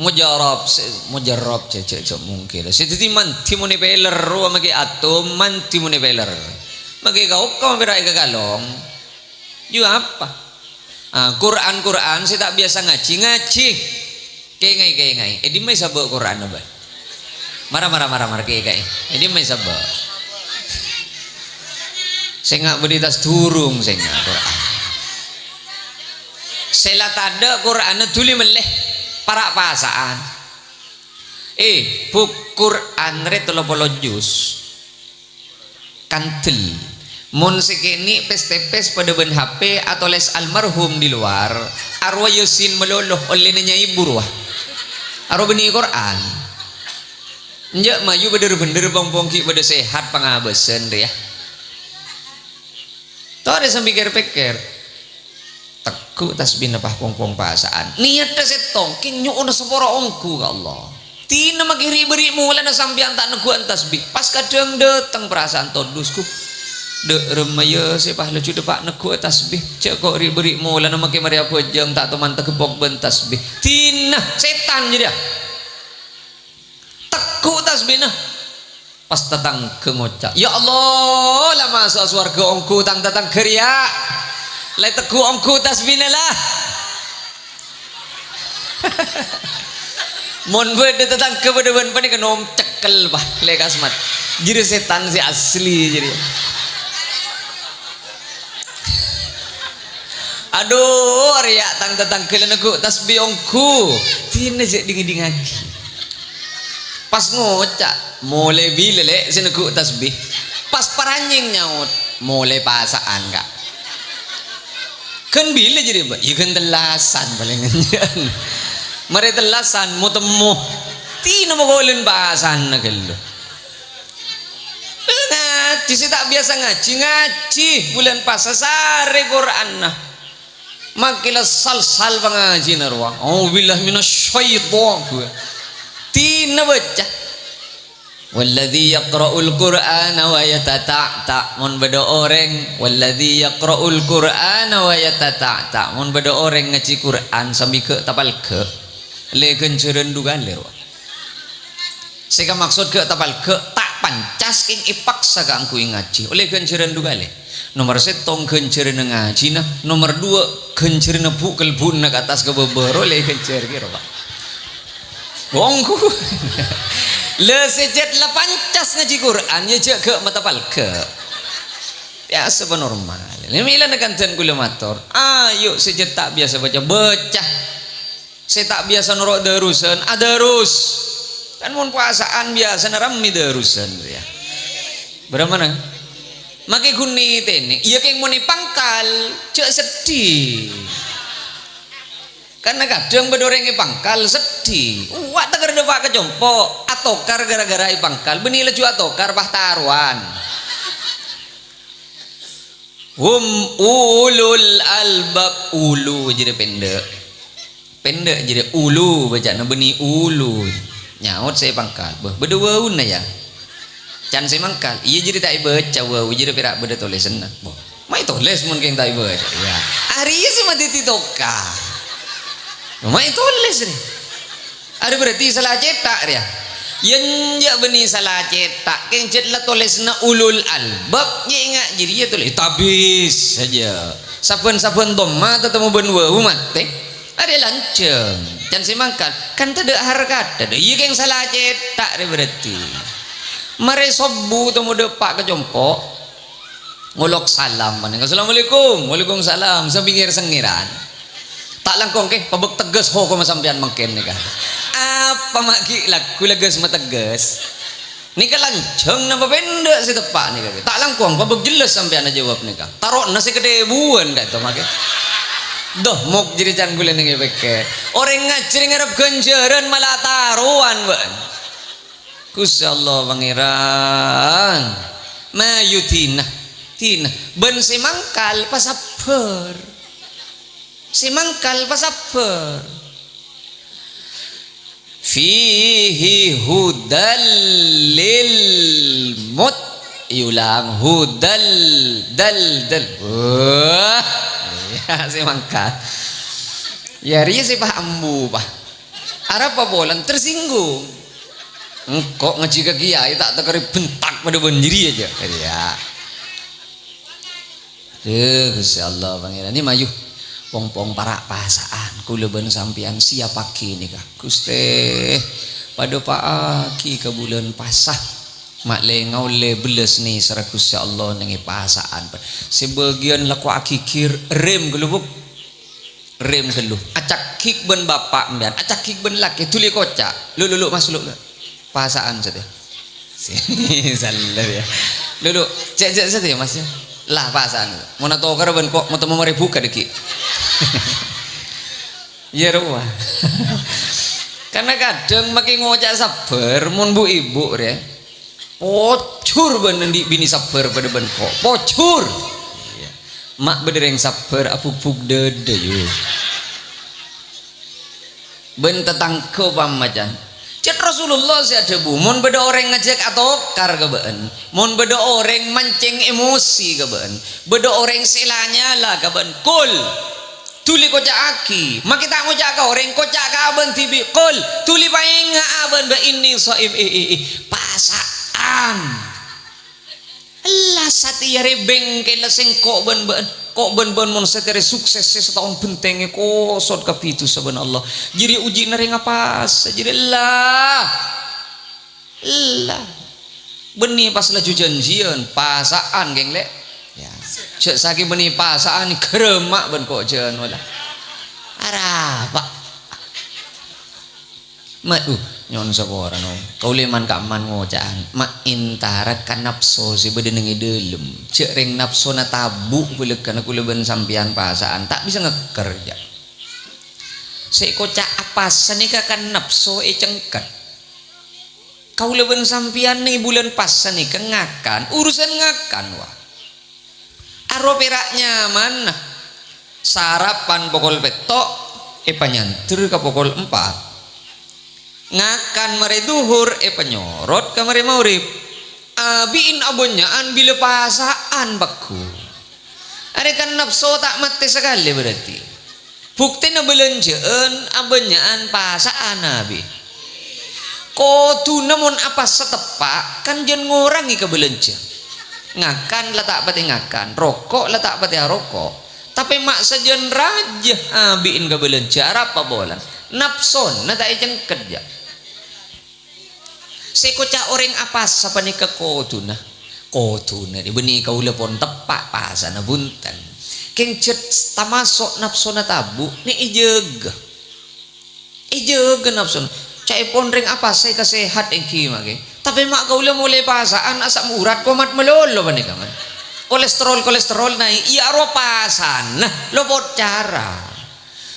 mujarab, sè mujarab, jâ-, jâ-, jâ-, mungkin. Sè dhâddhi mandhi mon èpèlèr, rowa makè atom, mandhi mon èpèlèr. Makè ka-oka pèra' èkakalong. Jâ' apa? Ah, Qur'an-Qur'an sè ta' biyasa ngajhi, ngajhi. Kèngaè, kèngaè. È dimma èsabâ' Qur'anna, bân? Mara, mara, mara, mara, kèngaè. È dimma èsabâ'? Sènga' bâdâ è attas durung, sènga' Qur'an. Sè la tadâ' Qur'anna dhuli mellè. Para' pasa'an. Eh, bhuku Qur'an rè tello polo juz. Kandel. Mon sè kènè' pès-tèpès padâ bân H P atolès almarhum di luar, arowa Yasin malolo, ollèna Nyai Buru, ah. Arowa bânnè Qur'an. Enjâ' mayu bhender-bhender pong-pong ghi' padâ sehat pangabâsân rèya. Torè sambi kèr-pèkkèr. Tegghu' tasbihna pas pong-pong pasa'an. Niyatta sèttong, kèng nyo'ona sapora ongghu ka Allah. Dina makè ri'-bâri' molana sampèyan ta' negghuwân tasbih. Pas kadhâng dâteng parasaan todus, ghu. Dâ' remma yâ sè pas laju dâpa' negghuwâ tasbih. Jâ' ko' ri'-bâri' molana makè marè abhâjâng ta' toman tageppok bân tasbih. Dina sètan jârèya. Tegghu' tasbina. Pas tatangghâ ngoca', "Ya Allah, la maso' sowarghâ ongghu tang tatangghâ rèya. La tegghu' ongghu tasbina, la." Mon bâdâ tatangghâ padâ bân panèka nom cekkel, Pak, lè kasmat. Jârèya sètan sè asli jârèya. Adhu, arèya tang tatangghâ la negghu' tasbih ongghu. Dinah jhâ' dhing-èdhingngaghi. Pas ngoca', "Molè bilâ, Lè', sè negghu' tasbih?" Pas paranyèng nyaot, "Molè pasa'an, Ka'." "Ghân bilâ jârèya, Bâ'?" "Iyâ ghân tellasan palèngan." Marè tellasan, mo-temmo. Dinah mokolan pasa'anna ghâllu. Ngajhi, sè ta' biyasa ngajhi, ngajhi. Bulân Pasa sarè Qur'anna. Makkè la sal-sal pangajhina rowa. "A'udzubillahi minasyaiton." Dinah bâca. "Walladzi yaqra'ul Qur'ana wa yatata'ta." Mon bâdâ orèng, "Walladzi yaqra'ul Qur'ana wa yatata'ta." Mon bâdâ orèng ngajhi Qur'an sambi ghâ' tapalghâ, ollè ghânjhârân dhu kalè rowa. Sè kamaksod ghâ' tapalghâ, ta' pancas kèng èpaksa kaangghuy ngajhi, ollè ghânjhârân dhu kalè. Nomer sèttong ghânjhârânna ngajhina, nomer duwâ' ghânjhârânna bu'-kalbuna ka attas ka bâbâ, ollè ghânjhâr kèra, Pak. Ongghu. La sè jhât la pancas ngajhi Qur'an, iyâ jhâ' ghâ' matapalghâ. Biyasa panormal. Lè mèlana kandhân kaulâ mator, ayo sè jhât ta' biyasa bâca, bâca. Sè ta' biyasa noro' darusan, adarus. Kan mon pasa'an biyasana rammè darusan, yâ. Bârâmana? Makkè ghun nètènè, iyâ kèng mon è pangkal, jhâ' seddhi. Karna kadhâng bâdâ orèng è pangkal seddhi. Uwâ' teker dâpa' ka compo', atokar gara-gara è pangkal, bânnè laju atokar, pas tarowan. Hum ulul albab, ulu jârèya pèndhâ'. Pèndhâ' jârèya ulu, bâca'na bânnè ulu. Nyaot sè pangkal, "Bâh, bâdâ wawuna, yâ?" Can sè mangkal, "Iyâ, jârèya ta' èbâca wawu, jârèya pèra' bâdâ tolèsanna." "Bâh, ma' ètolès mon kèng ta' èbâca?" Yâ, arèya sè madhâddhi tokar. "Ma' ètolès, rè." Arèya berarti sala cètak rèya. Yâ, enjâ' bânnè sala cètak, kèng jhât la tolèsanna ulul albab, nyè' enga' jârèya tolès. Tabis sajâ. Sabbhân-sabbhân dhamma tatemmo bân wawu matè. Arèya lanjhâng. Can sè mangkal, kan tadâ' harkat. Tadâ', iyâ kèng sala cètak rèya berarti. Marè sobbhu temmo dâpa' ka compo'. Ngolok salam panèka. "Assalamualaikum." "Waalaikumsalam." Sabingèr-sengngèran. Ta' langkong, kè, pabâk tegghes hokomma sampèyan mangkèn nèka. Apa ma' ghi' lagghu la ghâs mategghes? Nèka lanjhâng napa pèndhâ' sè teppa' nèka, kè? Ta' langkong, pabâk jelas sampèyan ajâwâb nèka. Taro'na sè kathèbuwân ka'dinto ma' kè. Duh, mok jârèya can kaulâ nèng èpèkkèr. Orèng ngajhi ngarep ghânjhârân malah tarowan, bâ'na. Ghustè Allah Pangèran. Mayu dinah, dinah. Bân sè mangkal pasabbhâr. Sè mangkal pasabbhâr. Fihi hudal lil mut-, èulang, hudal dal dal. Wah, iyâ, sè mangkal. Yâ, rèya sè pas ambu, pas. Arapa polana tersinggung? Engko' ngajhi ka kiyaè ta' tekerrè bentak padâ bân jârèya jâ. Iyâ. Duh, Ghustè Allah Pangèran. Nè mayu, pong-pong para' pasa'an, kaulâ bân sampèyan siyappaghi nèka. Ghustè, padâ pa'aghi ka bulân Pasa. Ma' lè-ngaollè bellas nèserra Ghustè Allah nèng è pasa'an. Sè bâgiyân lakowaghi ghir rem ghâllu, Bu. Rem ghâllu. Acaghik bân bapa' sampèyan, acaghik bân lakè, dhuli koca'. Lu, lu, lu, Mas, lu, lu. Pasa'an satèya. Salah, yâ. Lu, lu, cè', cè' satèya, Mas, yâ. Lah, pasa'an. Mon atokara bân ko', mon temmo marè buka dhâggi'. Iyâ, rowa. Karna kadhâng makkè ngoca' sabbhâr, mon bu-ibu rè. Pojhur bân andi' binè sabbhâr padâ bân ko'. Pojhur. Iyâ. Ma' bâdâ rèng sabbhâr abugbug dâdâ, yu. Bân tatangghâ pamacan. Cè' Rasulullah sè adhâbu, "Mon bâdâ orèng ngajhâk atokar ka bâ'na, mon bâdâ orèng mancèng emosi ka bâ'na, bâdâ orèng sè la-nyala ka bâ'na, kul." Dhuli koca'aghi, make ta' ngoca' ka oreng, koca' ka abâ'na dhibi', "Qul," dhuli paènga'a bân bâ', "Inni shaim," eh, eh, eh, pasa'an. Ella satèya rè bengkella sèngko' bân bâ'na, ko' bân bâ'na mon satèya rè sukses sè sataon bhentengngè kosot kabbhi dhusa bân Allah. Jârèya ujina rèng apasa, jârèya ella. Ella. Bânnè pas laju janjiân, pasa'an, geng, Lè'. Ya. Jhâ' sakèng bânnè pasa'an, ghârâmma' bân ko' jân, wala. Arapa? Ma-, uh, nyo'on sapora, no. Kaulâ man-kamman ngoca'an, ma' entara ka napso sè bâdâ neng è dâlem. Jhâ' rèng napsona tabu' bâlâkana kaulâ bân sampèyan pasa'an, ta' bisa ngèkkèr, jâ'. Sè èkoca' apasa nèka kan napso ècengket. Kaulâ bân sampèyan neng è bulân pasa nèka ngakan, urusan ngakan, wa. Arowa pèra' nyamanna. Sarapan pokol pètto', èpanyandher ka pokol empat. Ngakan marè dhuhur, èpanyorot ka marè maghrib. Abi'in abânnya'an bilâ pasa'an pagghun. Arèya kan napso ta' matè sakalè berarti. Buktèna bâlânjhâ'ân abânnya'an pasa'an abi'in. Kodhuna mon apasa teppa', kan jân ngorangè ka bâlânjhâ. Ngakan la ta' patè ngakan, roko' la ta' patè aroko'. Tapè ma' sajân rajâ abi'in ka bâlânjhâ, arapa polana? Napsona ta' ècengket, jâ'. Sè èkoca' orèng apasa panèka kodhuna. Kodhuna, nè, bânnè kaulâ pon teppa' pasana, bhunten. Kèng jhât tamaso' napsona tabu', nè, èjâgâ. Èjâgâ napsona. Ca'èpon rèng apasa èkasehat èngghi, ma', ghi. Tapè ma' kaulâ molaè pasa'an asam urat komat malolo panèka, man. Kolesterol-kolesterol naè', iyâ arowa pasana, lopot cara.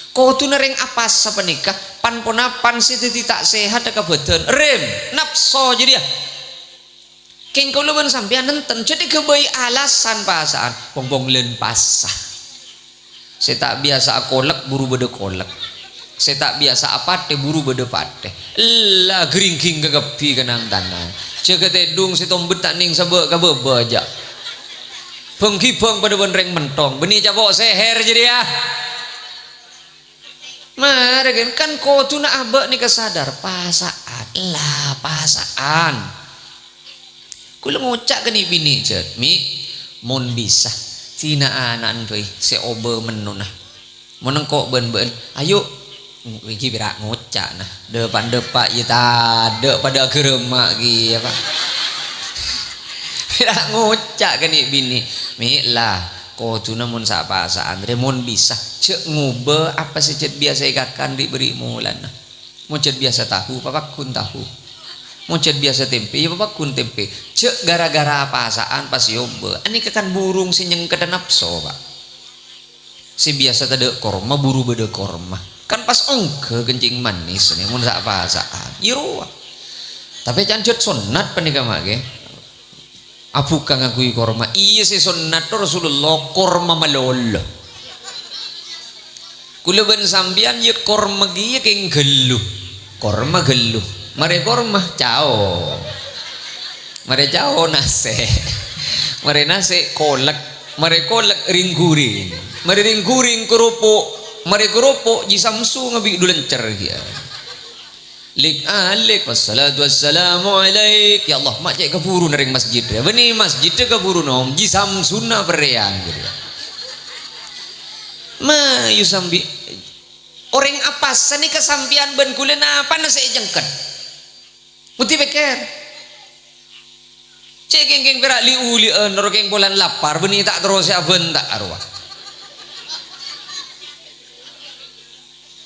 Kodhuna rèng apasa panèka pan-ponapan sè dhâddhi ta' sehat ka bhâdhân. Rèm, napso jârèya. Kèng kaulâ bân sampèyan nènten, jhâ' èghâbây alasan pasa'an, bhong-bhong lân pasa. Sè ta' biyasa akolek, buru bâdâ kolek. Sè ta' biyasa apatè, buru bâdâ patè. Ella, gringging kakabbhi kanantanan. Jâgâ tèdung sè tombet ta' nèng sabâ' ka bâbâ jâ'. Bâng-ghibâng padâ bân rèng mentong. Bânnè capo' sèhèr jârèya. Marè, kan, kan kodhuna abâ' nèka sadar, pasa'an, la, pasa'an. Kaulâ ngoca' ka nè'-binè', jhât, "Mi', mon bisa, dina ana'en bhâi sè obâ mennona. Mon engko' bân bâ'en, ayo," èngghi pèra' ngoca', nah, dâpa'-dâpa' iyâ tadâ' padâ aghârâmma' kèya, Pa'. Pèra' ngoca' ka nè'-binè', "Mi', la, kodhuna mon sa'-pasa'an, rè, mon bisa, jhâ' ngobâ apa sè jhât biyasa èkakan ri'-bâri' molana. Mon jhât biyasa tahu, papagghun tahu. Mon jhât biyasa tèmpè, yâ papagghun tèmpè. Jhâ' ghârâ-ghârâ pasa'an pas èobâ." Anèka kan burung sè nyengketta napso, Pa'. Sè biyasa tadâ' korma, buru bâdâ korma. Kan pas ongghâ kencing manis, nè, mon sa'-pasa'an. Iyâ rowa. Tapè can jhât sonnat panèka, ma', ghi. Abhuka ngangghuy korma. Iyâ, sè sonnat Rasulullah korma malolo. Kaulâ bân sampèyan, yâ, korma kèya kèng ghâllu. Korma ghâllu. Marè korma, cao. Marè cao, nasè'. Marè nasè', kolek. Marè kolek, rèng-ghurèng. Marè rèng-ghurèng, kerupuk. Marè kerupuk, Ji Samsu ngabi' du lèncèr kèya. Lik, alik, wassalatu wassalamu alaik. Ya Allah, ma' cè' kabhuru nèrèng masjid, yâ. Bânnè masjid kabhuru nom, Ji Samsuna perrèyan, gitu, yâ. Mayu sambi-, orèng apasa nèka sampèyan bân kaulâ, napana sè ècengket? Budi pèkkèr. Cè' kèng-kèng pèra' li-uli'ân, ro kèng polana lapar, bânnè ta' terro sè abânta' arowa.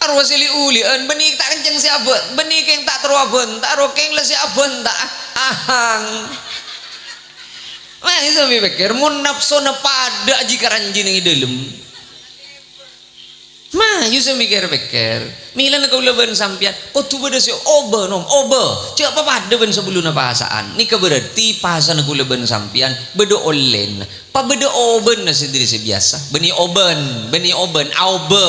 Arowa sè li-uli'ân, bânnè ta' kencèng sè abân-, bânnè kèng ta' terro abânta', ro kèng la sè abânta'. Ahang. Mayu sambi pèkkèr, mon napsona padâ aji karanji neng è dâlem. Mayu sambi kèr-pèkkèr, mèlana kaulâ bân sampèyan kodhu bâdâ sè obâ, nom, obâ. Jhâ' papadâ bân sabellunna pasa'an. Nèka berarti pasana kaulâ bân sampèyan bâdâ ollèna. Pabâdâ obâna sè dhâri sè biyasa. Bânnè obân, bânnè obân, aobâ.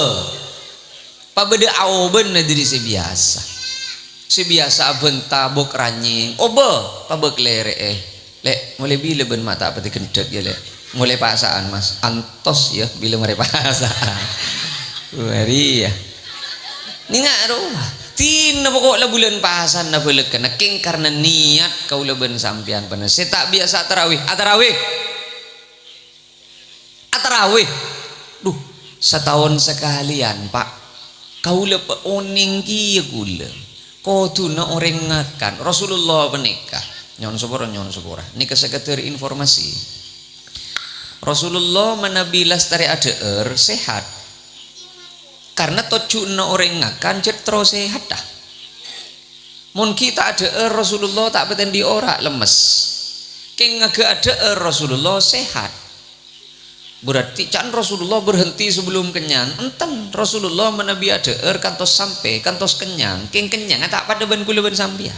Pabâdâ aobâna dhâri sè biyasa. Sè biyasa abânta bâk ranyèng, obâ, pabâk lèrè'è. "Lè', molaè bilâ bân ma' ta' patè ghendhek, yâ, Lè'?" "Molaè pasa'an, Mas." "Antos, yâ, bilâ marè pasa'an." Wah, iyâ. Nènga' rowa. Dinah pokok la bulân pasana bâlâkana, kèng karna niat kaulâ bân sampèyan bhender. Sè ta' biyasa atarawih, atarawih. Atarawih. Duh, sataon sakalèyan, Pak. Kaulâ pa-, onèng kèya kaulâ. Kodhuna orèng ngakan. Rasulullah panèka. Nyo'on sapora, nyo'on sapora. Nèka sakadâr informasi. Rasulullah manabi lastarè adhâ'âr, sehat. Karna tojjhuna orèng ngakan jhât terro sehat, ta. Mon ghi' ta' adhâ'âr Rasulullah ta' patè andi' ora', lemmes. Kèng ngaghâ adhâ'âr Rasulullah sehat. Berarti can Rasulullah berhenti sebelum kenyang? Enten, Rasulullah manabi adhâ'âr kantos sampè', kantos kenyang. Kèng kennyang ta' padâ bân kaulâ bân sampèyan.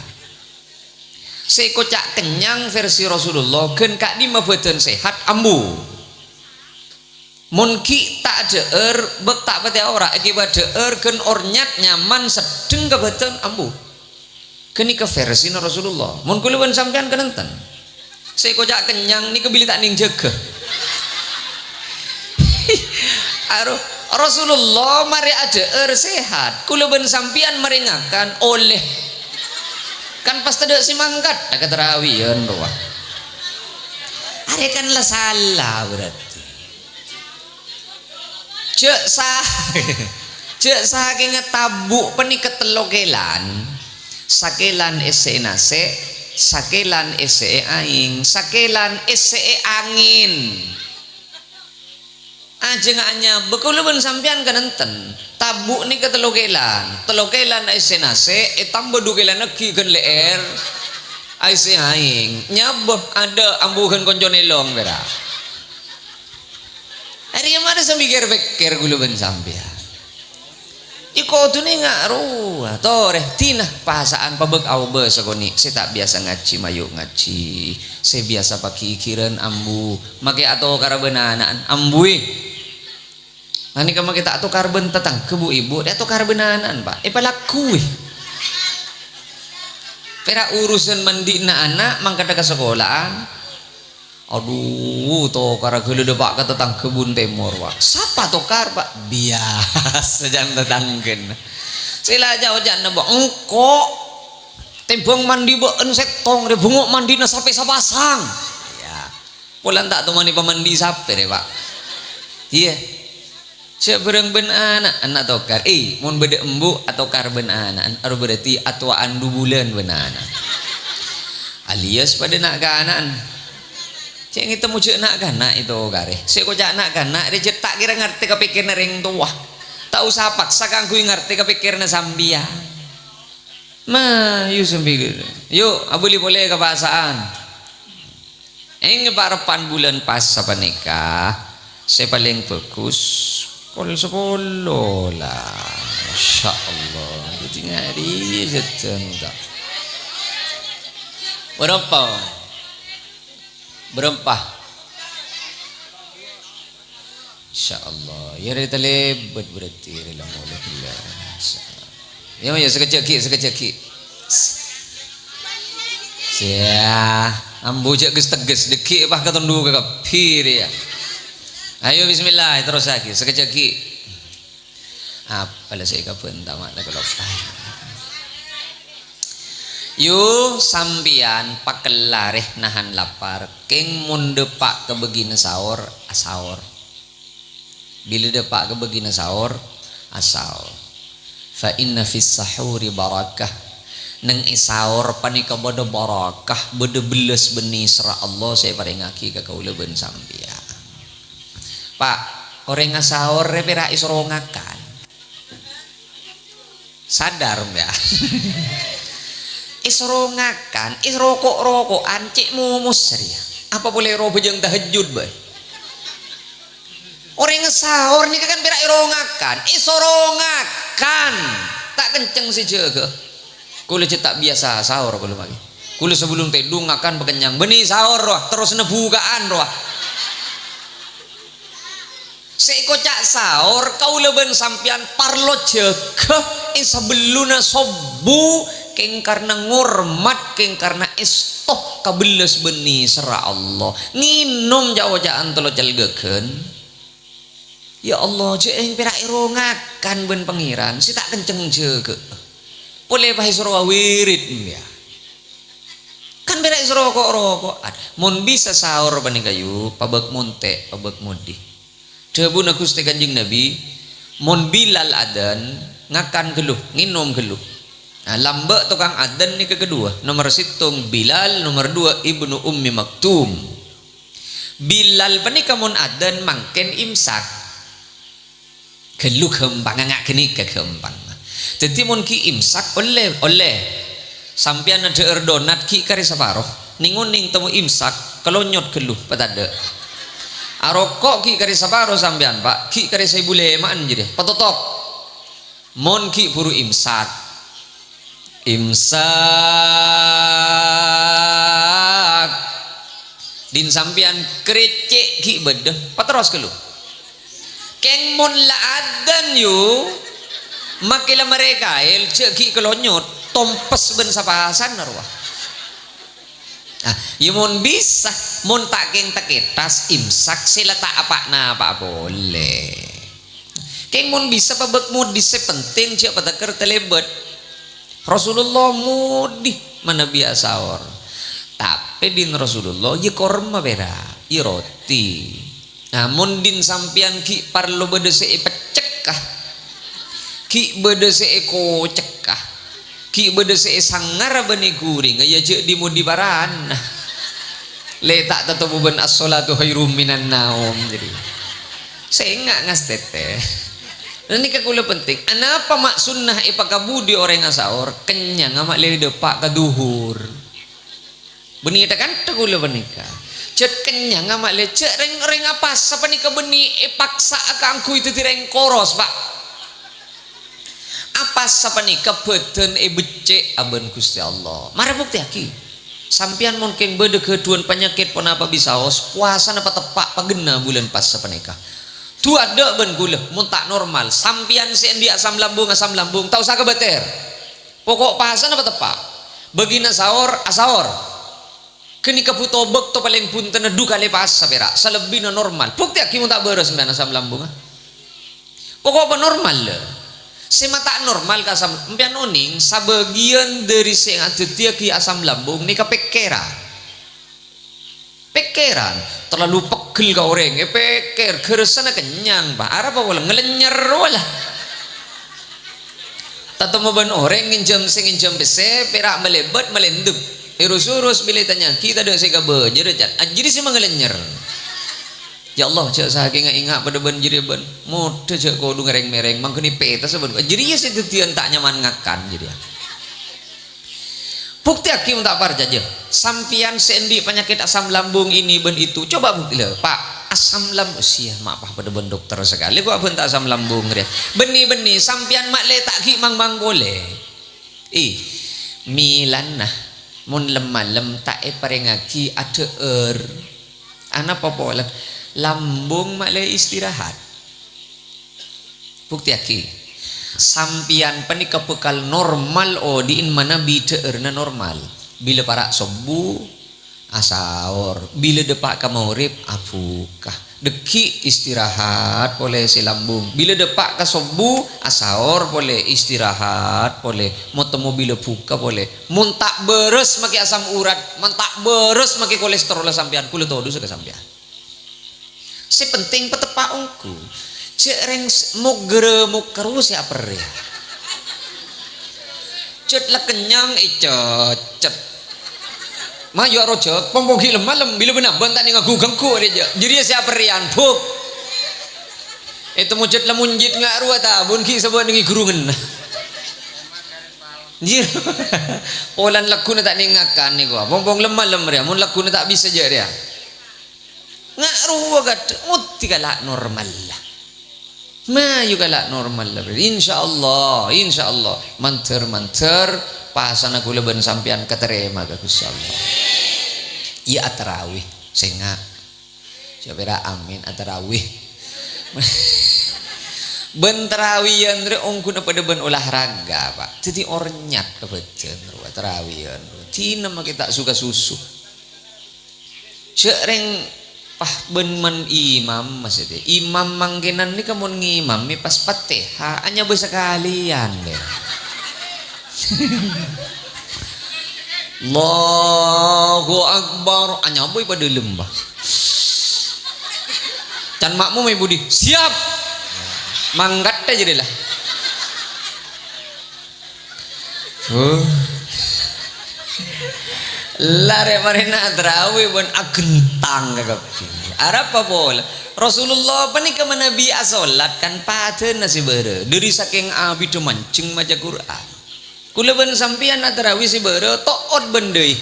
Sè èkoca' kennyang versi Rasulullah, ghân ka'dimma bhâdhân sehat, ambu. Mon ghi' ta' adhâ'âr, bâk ta' patè ora', èghibâ adhâ'âr ghân ornyat nyaman seddheng ka bhâdhân ambu. Ghânèka versina Rasulullah. Mon kaulâ bân sampèyan kan enten. Sè èkoca' kennyang nèka bilâ ta' nèng jâgâ. Aro, Rasulullah marè adhâ'âr sehat. Kaulâ bân sampèyan marè ngakan ollè. Kan pas tadâ' sè mangkat, ta' katarawiyan rowa. Arè kan la sala berarti. Jhâ' sa-, jhâ' sakènga tabu' panèka tello kèlan. Sakèlan èssè'è nasè', sakèlan èssè'è aèng, sakèlan èssè'è angèn. Ajâ nga' anyabâ, kaulâ bân sampèyan kan enten. Tabu' nèka tello kèlan. Tello kèlan èssè'è nasè', ètambâ du kèlan aghi' ghân lè'èr. Èssè'è aèng. Nyabâ, adâ' ambu ghân konco nèlong, pèra'. Arèya marè sambi kèr-pèkkèr kaulâ bân sampèyan. Kodhuna nga' rowa, torè, dinah pasa'an pabâk aobâ sakonè', sè ta' biyasa ngajhi mayu' ngajhi, sè biyasa paghighirân ambu, makè atokara bân ana'na, ambuwè. Ghânèka makè ta' atokar bân tatangghâ, bu-ibu, rè atokar bân ana'na, Pak. Èpalagghuwè. Pèra' urusan mandi'na ana' mangkadhâ ka sakola'an. Adhu, tokara ghellâ' dâpa' ka tatangghâ bun tèmor, Pak. Sapa tokar, Pak? Biyasa jân tatangghâna. Sè la ca'-oca'na, Pak, engko' tèmbhâng mandi bâ'en sèttong, rè bhungo' mandina sapè sapasang. Iyâ. Polana ta' tomanè pamandi sapè, rè, Pak. Iyâ. Jhâ' bhâreng bân ana', ana' tokar. Eh, mon bâdâ embu' atokar bân ana'na, aro berarti atowa'an du bulân bân ana'. Alias padâ na'-kana'an. Cè' ngètemmo jhâ' na'-kana' ètokarè. Sè èkoca' na'-kana' rè jhâ' ta' kèra ngartè ka pèkkèrra rèng towa. Ta' osa paksa kaangghuy ngartè ka pèkkèrra sampèyan. Ma, yu sambi-, yu, abâli polè ka pasa'an. Èng pa'-reppa'an bulân pas sapanèka sè palèng bhâghus kol sapolo la. Masya Allah. Dhâddhi ngari jhâdhân ta'. Bârâmpa? Bârâmpa? Insya Allah. Ya, rè talèbât berarti rè la molè ghellâ'. Insya Allah. Ya, ya, sakejjhâ' ghi', sakejjhâ' ghi'. Ya, ambu jhâ' ges-teges, dâgghi' pas katondu ka kabbhi rè ya. Ayo, bismillah, terrosaghi, sakejjhâ' ghi'. Apa la sè èkabânta ma' la kaloppaè. Yu, sampèyan pakella rè nahan lapar, kèng mon dâpa' ka bâgina saor, asaor. Bilâ dâpa' ka bâgina saor, asaor. Fa inna fis sahuri barakah. Neng è saor panèka bâdâ barakah, bâdâ bellas bânnè serra Allah sè èparèngaghi ka kaulâ bân sampèyan. Pak, orèng asaor rè pèra' èsoro ngakan. Sadar, ya. Èsoro ngakan, èroko'-roko'an, cè' momos rèya. Apa polè ro bhâjâng tahajjud bhâi? Orèng saor nèka kan pèra' èro ngakan, èsoro ngakan. Ta' kenceng sè jâgâ. Kaulâ jhâ' ta' biyasa saor kaulâ mangkèn. Kaulâ sabellun tèdung ngakan pakennyang, bânnè saor rowa, terros nabuka'an rowa. Sè èkoca' saor, kaulâ bân sampèyan parlo jâgâ è sabellunna sobbhu, kèng karna ngormat, kèng karna èsto kabellas bânnè serra Allah. Ngènom ca'-oca'an tello calgâghân. Ya Allah, jhâ' èng pèra' èro ngakan bân Pangèran, sè ta' kenceng jâgâ. Polè pas èsoro awirid, ya. Kan pèra' èsoro ko'-roko'an. Mon bisa saor panèka, yu, pabâk montè', pabâk modi. Dhâbuna Ghustè Kanjeng Nabi, "Mon Bilal adzan, ngakan ghâllu, ngènom ghâllu." Nah, lambâ' tokang adzan nèka kaduwâ, nomer sèttong Bilal, nomer duwâ' Ibnu Ummi Maktum. Bilal panèka mon adzan mangkèn imsak. Ghâllu ghâmpang, nga' ghânèka ghâmpang. Dhâddhi mon ghi' imsak ollè, ollè. Sampèyan adhâ'âr donat ghi' karè saparo, nèng-onèng temmo imsak, kalonyot ghâllu, patadâ'. Aroko' ghi' karè saparo sampèyan, Pak, ghi' karè saèbu lèma'an jârèya, patotop. Mon ghi' buru imsak. Imsak. Dhin sampèyan krècè' ghi' bâdâ, paterros ghâllu. Kèng mon la adzan, yu, makè la marè kaèl, jhâ' ghi' kalonyot, tompes bân sapasanna rowa. Ah, ya mon bisa, mon ta' kèng takètas, imsak sè la ta' apa-napa polè. Kèng mon bisa pabâk modi sè penting, jhâ' patèkèr talèbât. Rasulullah modi manabi asaor. Tapè dhin Rasulullah ya korma pèra', ya roti. Nah, mon dhin sampèyan ghi' parlo bâdâ sè èpeccekka, ghi' bâdâ sè èkocekka, ghi' bâdâ sè èsangara bân èghuringa, ya jhâ' dhi-modi parana. Lè ta' tatobo bân as-sholatu khairum minan naum, jârèya. Sènga' ngastètè. Nah, nèka kaulâ penting. Anapa ma' sunnah èpakabudi orèng asaor? Kennyang ma' lè dâpa' ka dhuhur. Bânnè tha-kantha kaulâ panèka. Jhât kennyang ma' lè, jhâ' rèng-orèng apasa panèka bânnè èpaksa'a kaangghuy dhâddhi rèng koros, Pak. Apasa panèka bâdân èbeccè' abân Ghustè Allah. Mara buktèyaghi. Sampèyan mon kèng bâdâ ghâdhuwân panyakèt ponapa bisaos, powasana pateppa' paghenna bulân pasa panèka. Du'â dâ' bân kaulâ, mon ta' normal, sampèyan sè andi' asam lambung, asam lambung, ta' osa kabâtèr. Poko' pasana pateppa'. Bâgina saor, asaor. Ghânèka bhuto bâkto palèng bhuntenna du kalè pasa pèra', salebbina normal. Buktèyaghi mon ta' bârâs sampèyan asam lambungnga. Poko' panormal, lho. Sè ma' ta' normal ka asam, sampèyan onèng, sabâgiyân dhâri sè ngadhâddhiyâghi asam lambung nèka pèkkèran. Pèkkèran, terlalu pegghel ka orèng, èpèkkèr, ghârâsana kennyang, Pak. Arapa polè, ngalenyer, wala. Tatemmo bân orèng ngènjhâm sè ngènjhâm pèssè, pèra' malèbât, malèndep. Èrus-èrus bilâ ètanya'aghi, tadâ' sè èkabâjârâ, can. Ajâriyâ sè mangalenyer. Ya Allah, jhâ' sakèngnga enga' padâ bân jâriyâ bân. Modhâ jhâ' kodhu ngarèng-mèrèng, mangghâni pètessa bân. Ajâriyâ sè dhâddhiyân ta' nyaman ngakan jâriyâ. Buktèyaghi mon ta' parcajâ. Sampèyan sè andi' panyakèt asam lambung ini bân itu, coba bukti, lho, Pak, asam lambung, sia, ma' pas padâ bân dokter sakalè, kok abhânta asam lambung rèya. Bânnè-bânnè, sampèyan ma' lè ta' ghi' mang-mang polè. Ih, mèlana, mon lem-malem ta' èparèngaghi adhâ'âr. Anapa polana? Lambung ma' lè istirahat. Buktèyaghi, sampèyan panèka bhâkal normal odi'in manabi dhâ'ârna normal. Bilâ para' sobbhu, asaor. Bilâ dâpa' ka maghrib, abhuka. Dâgghi' istirahat polè sè lambung. Bilâ dâpa' ka sobbhu, asaor polè, istirahat polè. Mo-temmo bilâ bhuka polè. Mon ta' bârâs makè asam urat, mon ta' bârâs makè kolèsterolla sampèyan, kaulâ todusâ ka sampèyan. Sè penting pateppa' ongghu. Jhâ' rèng s-, mogghârâ-mogghârâ sè aperrè. Jhât la kennyang ècècèt. Mayu arojhâk, pong-pong ghi' lem-malem, bilâ bân-abân ta' nèng ghu-ghânggu rèya. Jâriyâ sè aperrèyan, buk. Ètemmo jhât la monjit nga' rowa ta', bun ghi' sabâ' nèng è ghurungnga. Jâriyâ. Polana lagghuna ta' nèng ngakan nèko. Pong-pong lem-malem rèya, mon lagghuna ta' bisa jhâ' rèya. Nga' rowa kadhâ', ngoddi kala' normal. Mayu kala' normal, insyaallah, insyaallah. Mandhâr-mandhâr pasana kaulâ bân sampèyan katarèma ka Ghustè Allah. Iyâ, atarawih, sènga'. Jhâ' pèra' amin, atarawih. Bân tarawiyan rè ongghuna padâ bân olahraga, Pak. Dhâddhi ornyat ka bhâdhân, rowa tarawiyan. Dina makè ta' suka susu. Jhâ' rèng Pas bân man imam, maksudnya. Imam mangkènan nèka mon ngimami pas Fatihah, anyabâ sakalèyan, lè. Allahu Akbar, anyabâ è padâlem, bah. Can makmum è budi, "Siap!" Mangkat aja deh lah. Huh. Larè marèna atarawi bân aghentang kakabbhi. Arapa polè? Rasulullah panèka manabi asolat kan padâna sè bârâ'. Dâri sakèng abiddhâ manjheng maca Qur'an. Kaulâ bân sampèyan atarawi sè bârâ' to'ot bân dâi.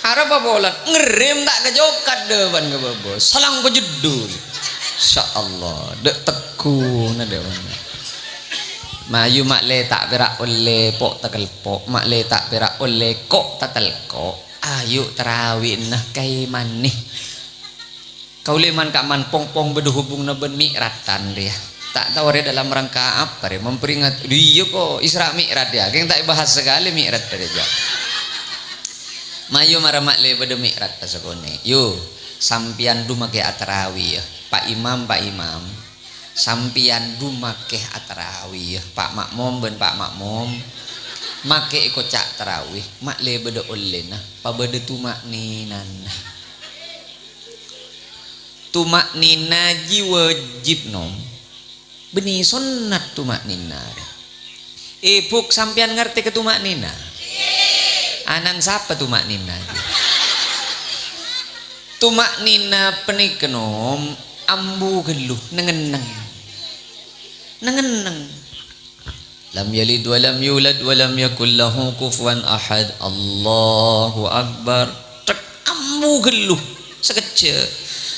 Arapa polana? Ngerrem ta' kacokat dâ' bân ka bâbâ. Salang pajeddhu. Insyaallah. Dâ' tegghuna dâ' bân. Mayu ma' lè ta' pèra' ollè po' takelpo', ma' lè ta' pèra' ollè ko' tatelko'. Ayu tarawina kaè manè. Kaulâ man-ka'man pong-pong bâdâ hubunganna bân mi'rajan rèya. Ta' tao rè dalam rangka apa rè, memperingati, iyâ ko, Isra Mi'raj yâ, kèng ta' èbahas sakalè mi'raj rèya. Mayu mara ma' lè bâdâ mi'raj sakonè'. Yu, sampèyan du makè atarawi yâ. Pak Imam, Pak Imam. Sampèyan du makè atarawi yâ. Pak Makmum bân Pak Makmum. Makè èkoca' tarawi, ma' lè bâdâ ollèna, pabâdâ tuma'ninana. Tuma'nina jiyâ wajib, Nom. Bânnè sonnat tuma'nina rè. È, Bu', sampèyan ngartè ka tuma'nina? Ana'na sapa tuma'nina jiyâ? Tuma'nina panèka, Nom, ambu ghâllu, neng-enneng. Neng-enneng. Lam yalid wa lam yulad wa lam yakul lahu kufuwan ahad. Allahu Akbar. Tek, ambu ghâllu. Sakejjhâ'.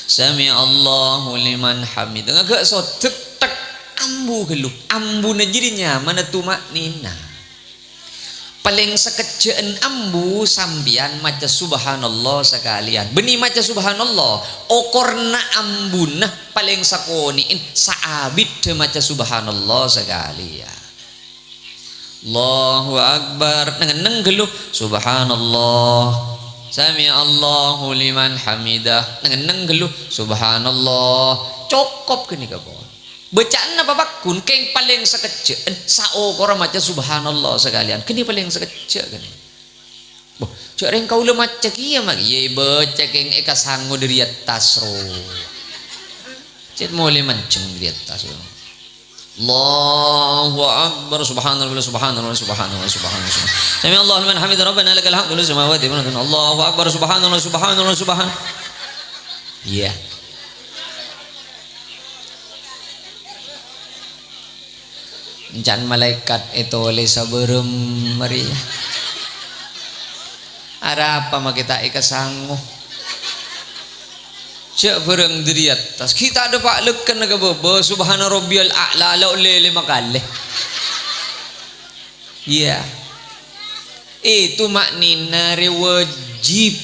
Sami'allahu liman hamid. Ngaghâ' sodek, tek, ambu ghâllu. Ambuna jârèya nyamana tuma'nina. Palèng sakejjhâ'ân ambu sampèyan maca subhanallah sakalèyan. Bânnè maca subhanallah, okorna ambuna palèng sakonè'èn saabiddhâ maca subhanallah sakalèyan. Allahu Akbar. Neng-enneng ghâllu. Subhanallah. Sami'allahu liman hamidah. Neng-enneng ghâllu. Subhanallah. Cokop ghânèka, pon. Bâca'anna papagghun kèng palèng sakejjhâ'ân saokora maca subhanallah sakalèyan. Ghânèka palèng sakejjhâ' ghânèka. Boh, jhâ' rèng kaulâ maca kèya, Mak. Iyâ, èbâca kèng èkasango dâri attas, ro. Cè' molè manjheng dâri attas, ro. Allahu Akbar, subhanallah, subhanallah, subhanallah, subhanallah. Sami'allahu liman hamidah, Rabbana lakal hamdu, samawati wa ardi. Allahu Akbar, subhanallah, subhanallah, subhan-, Iyâ. Can malaèkat ètolè sabârâmma rèya. Arapa makè ta' èkasango? Jhâ' bhârâng dâri attas. Ghi' ta' dâpa' lekkan ka bâbâ, subhana rabbiyal a'la, la ollè lèma kalè. Iyâ. È, tuma'nina rè wajib.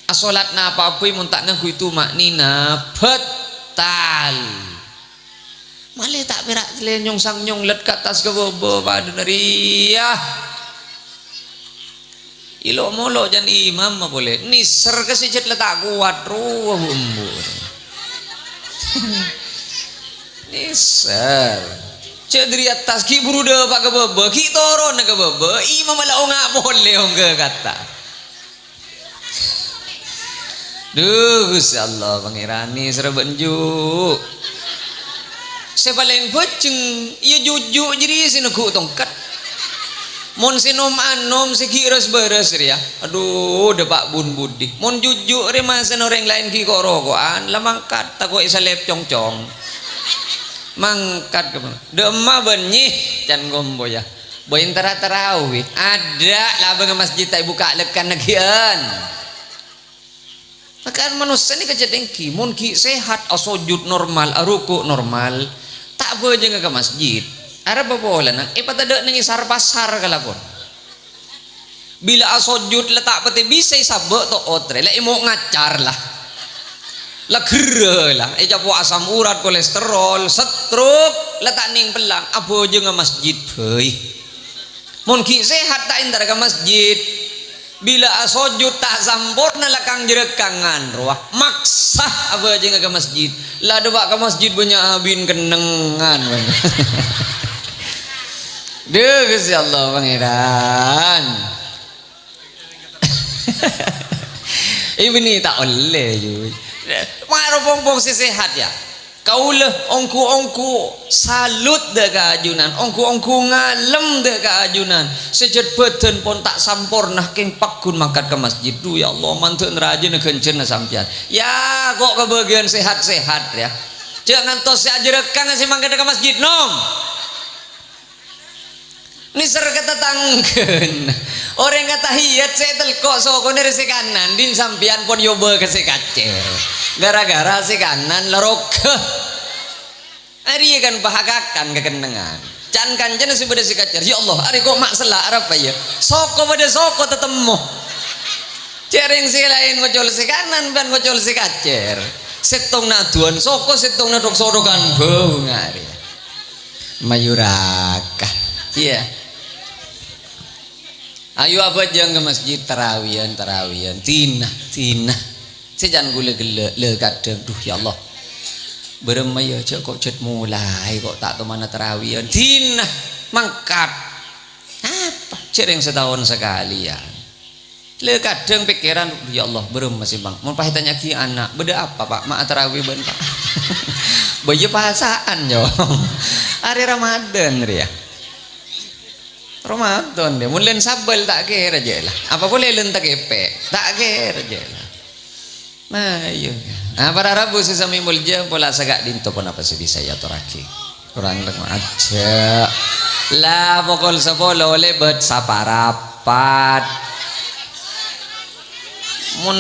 Asolat napa bhâi mon ta' ngangghuy tuma'nina, batal. Malè ta' pèra' lè nyong-sang nyonglet ka attas ka bâbâ padâna rèya. Ilo' molo' can imam polè. Nèser ka sajjhât la ta' kowat rowa bu embu. Nèser. Jhâ' dâri attas ghi' buru dâpa' ka bâbâ, ghi' toronna ka bâbâ, imam la onga' polè ongghâ ka attas. Duh, Ghustè Allah, Pangèran, nèserra bân ju'. Sè palèng bhâjheng, iyâ juju' jârèya sè neggu' tongket. Mon sè nom-anom sè ghi' ras-bârâs rèya, adhu, dâpa' bun budi. Mon juju' rè masèna orèng laèn ghi' ko'-roko'an, la mangkat tako' èsalèp cong-cong. Mangkat ka, dâ' emma bânnè, can kompoyya. Bâ' èntara tarawih, adâ' labângnga masjid ta' èbukka' lekkan nagghi'ân. Maka manossa nèka cè' ènggi, mon ghi' sehat, asojud normal, aruku' normal, ta' bhâjângnga ka masjid. Arapa polana? Èpatadâ' neng è sar-pasar kalabân. Bilâ asojud la ta' patè bisa èsabâ' to'ot rè, la èmo' ngacar la. La gherrâ la, ècapo' asam urat, kolesterol, stroke, la ta' nèng pellang, abhâjângnga masjid bhâi. Mon ghi' sehat ta' èntara ka masjid. Bilâ asojud ta' samporna lakang jhârâkângan rowa, maksa abhâjângnga ka masjid. La dâpa' ka masjid bânnya' abin kennengngan. Dhu, Ghustè Allah Pangèran. Ibni ta' ollè, yu. Maro pong-pong sè sehat, ya. Kaulâ ongghu-ongghu salut dâ' ka ajunan, ongghu-ongghu ngalem dâ' ka ajunan. Sè jhât bhâdhân pon ta' samporna kèng pagghun mangkat ka masjid. Dhu, ya Allah, mandhâ'ân rajâna ghânjhârânna sampèyan. Ya, ko' kabâgiyân sehat-sehat, ya. Jhâ' ngantos sè ajhârâkângnga sè mangkat ka masjid, nom. Nèser ka tatangghâna. Orèng atahiyat sè ètelko' sokona rè sè kanan, din sampèyan pon yobâ ka sè kacèr. Gara-gara sè kanan la roghâ. Arèya kan pahakakan kakennengngan. Can-kancana sè bâdâ sè kacèr, "Ya Allah, arè ko' ma' sella' arapa, ya?" Soko bâdâ soko tatemmo. Jhâreng sè laèn ngocol sè kanan bân ngocol sè kacèr. Sèttongnga aduwân soko, sèttongnga dhok-sodhokan bhunga arèya. Mayuraka. Iyâ. Ayo abhâjâng ka masjid, tarawiyan, tarawiyan. Dina, dina. Sè can ghulâ ghellâ', lè kadhâng, "Dhu, ya Allah. Bârâmma, ya, jhâ' ko' jhât molaè, ko' ta' tomana tarawiyan." Dina, mangkat. Apa? Jhâreng sataon sakalèyan. Lè kadhâng pèkkèran, "Ya Allah, bârâmma sè bâng?" Mon pas ètanya'aghi ana', "Bâdâ apa, Pak? Ma' atarawi bân, Pak?" Bâ iyâ pasa'an, yo. Arè Ramadan, rèya. Ramadan, rèya. Mon lèn sabâl, ta' kèra, jhâ' la. Apa polè lèn takèpè'? Ta' kèra, jhâ' la. Nah, iyâ. Nah, para rabu sè samè molja, pola saka'dinto ponapa sè bisa èatorraghi. Kurang lengo' ajâ. La, pokol sapolo lèbât saparapat. Mon,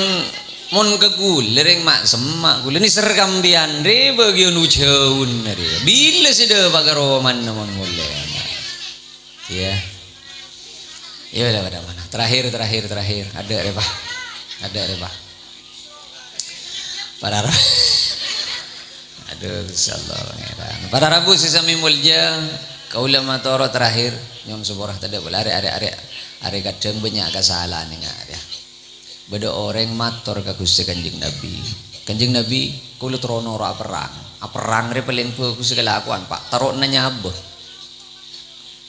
mon ka ghulâ rèng ma'-semma' ghulâ nèser ka sampèyan rè bâgiyân ujhâun rè. Bilâ sè dâpa' ka romana mon molè? Iyâ. Iyâ, la, bâdâ mana? Terakhir, terakhir, terakhir. Adâ' rè, Pa'. Adâ' rè, Pa'. Para ra-, Adhu, Gustè Allah Pangèran. Para rabu sè samè molja, kaulâ matoro' terakhir, nyo'on sapora tadâ' polè arè, arè, arè, arè kadhâng bânnya' kasala'an ènga' rèya. Bâdâ orèng mator ka Gustè Kanjeng Nabi, "Kanjeng Nabi, kaulâ terro noro' aperrang. Aperrang rè palèng bhâghus kalakowan, Pa'. Taro'na nyabâ."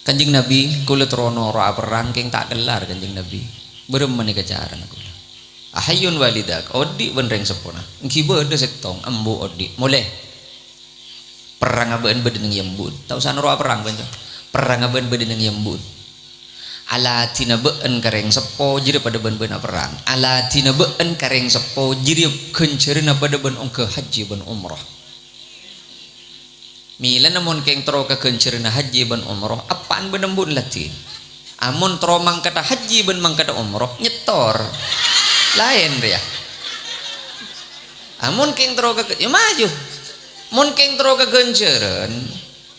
"Kanjeng Nabi, kaulâ terro noro' aperrang, kèng ta' kellar, Kanjeng Nabi. Bârâmma nèka carana kaulâ?" "Ahayyun walidak, odi' bân rèng seppona?" "Èngghi bâdâ sèttong, embu' odi'." "Molè. Perrangnga bâ'ân bâdâ neng è embu'na. Ta' osa noro' aperrang, Kanjeng. Perrangnga bâ'ân bâdâ neng è embu'na. Aladhina bâ'ân ka rèng seppo, jârèya padâ bân bâ'ân aperrang. Aladhina bâ'ân ka rèng seppo, jârèya ghânjhârânna padâ bân ongghâ hajji bân umroh." Mèlana mon kèng terro ka ghânjhârânna hajji bân umroh, eppa'na bân embu'na ladhi. Amon terro mangkadhâ hajji bân mangkadhâ umroh, nyettor. Laèn rèya. Amon kèng terro ka, yâ maju. Mon kèng terro ka ghânjhârân,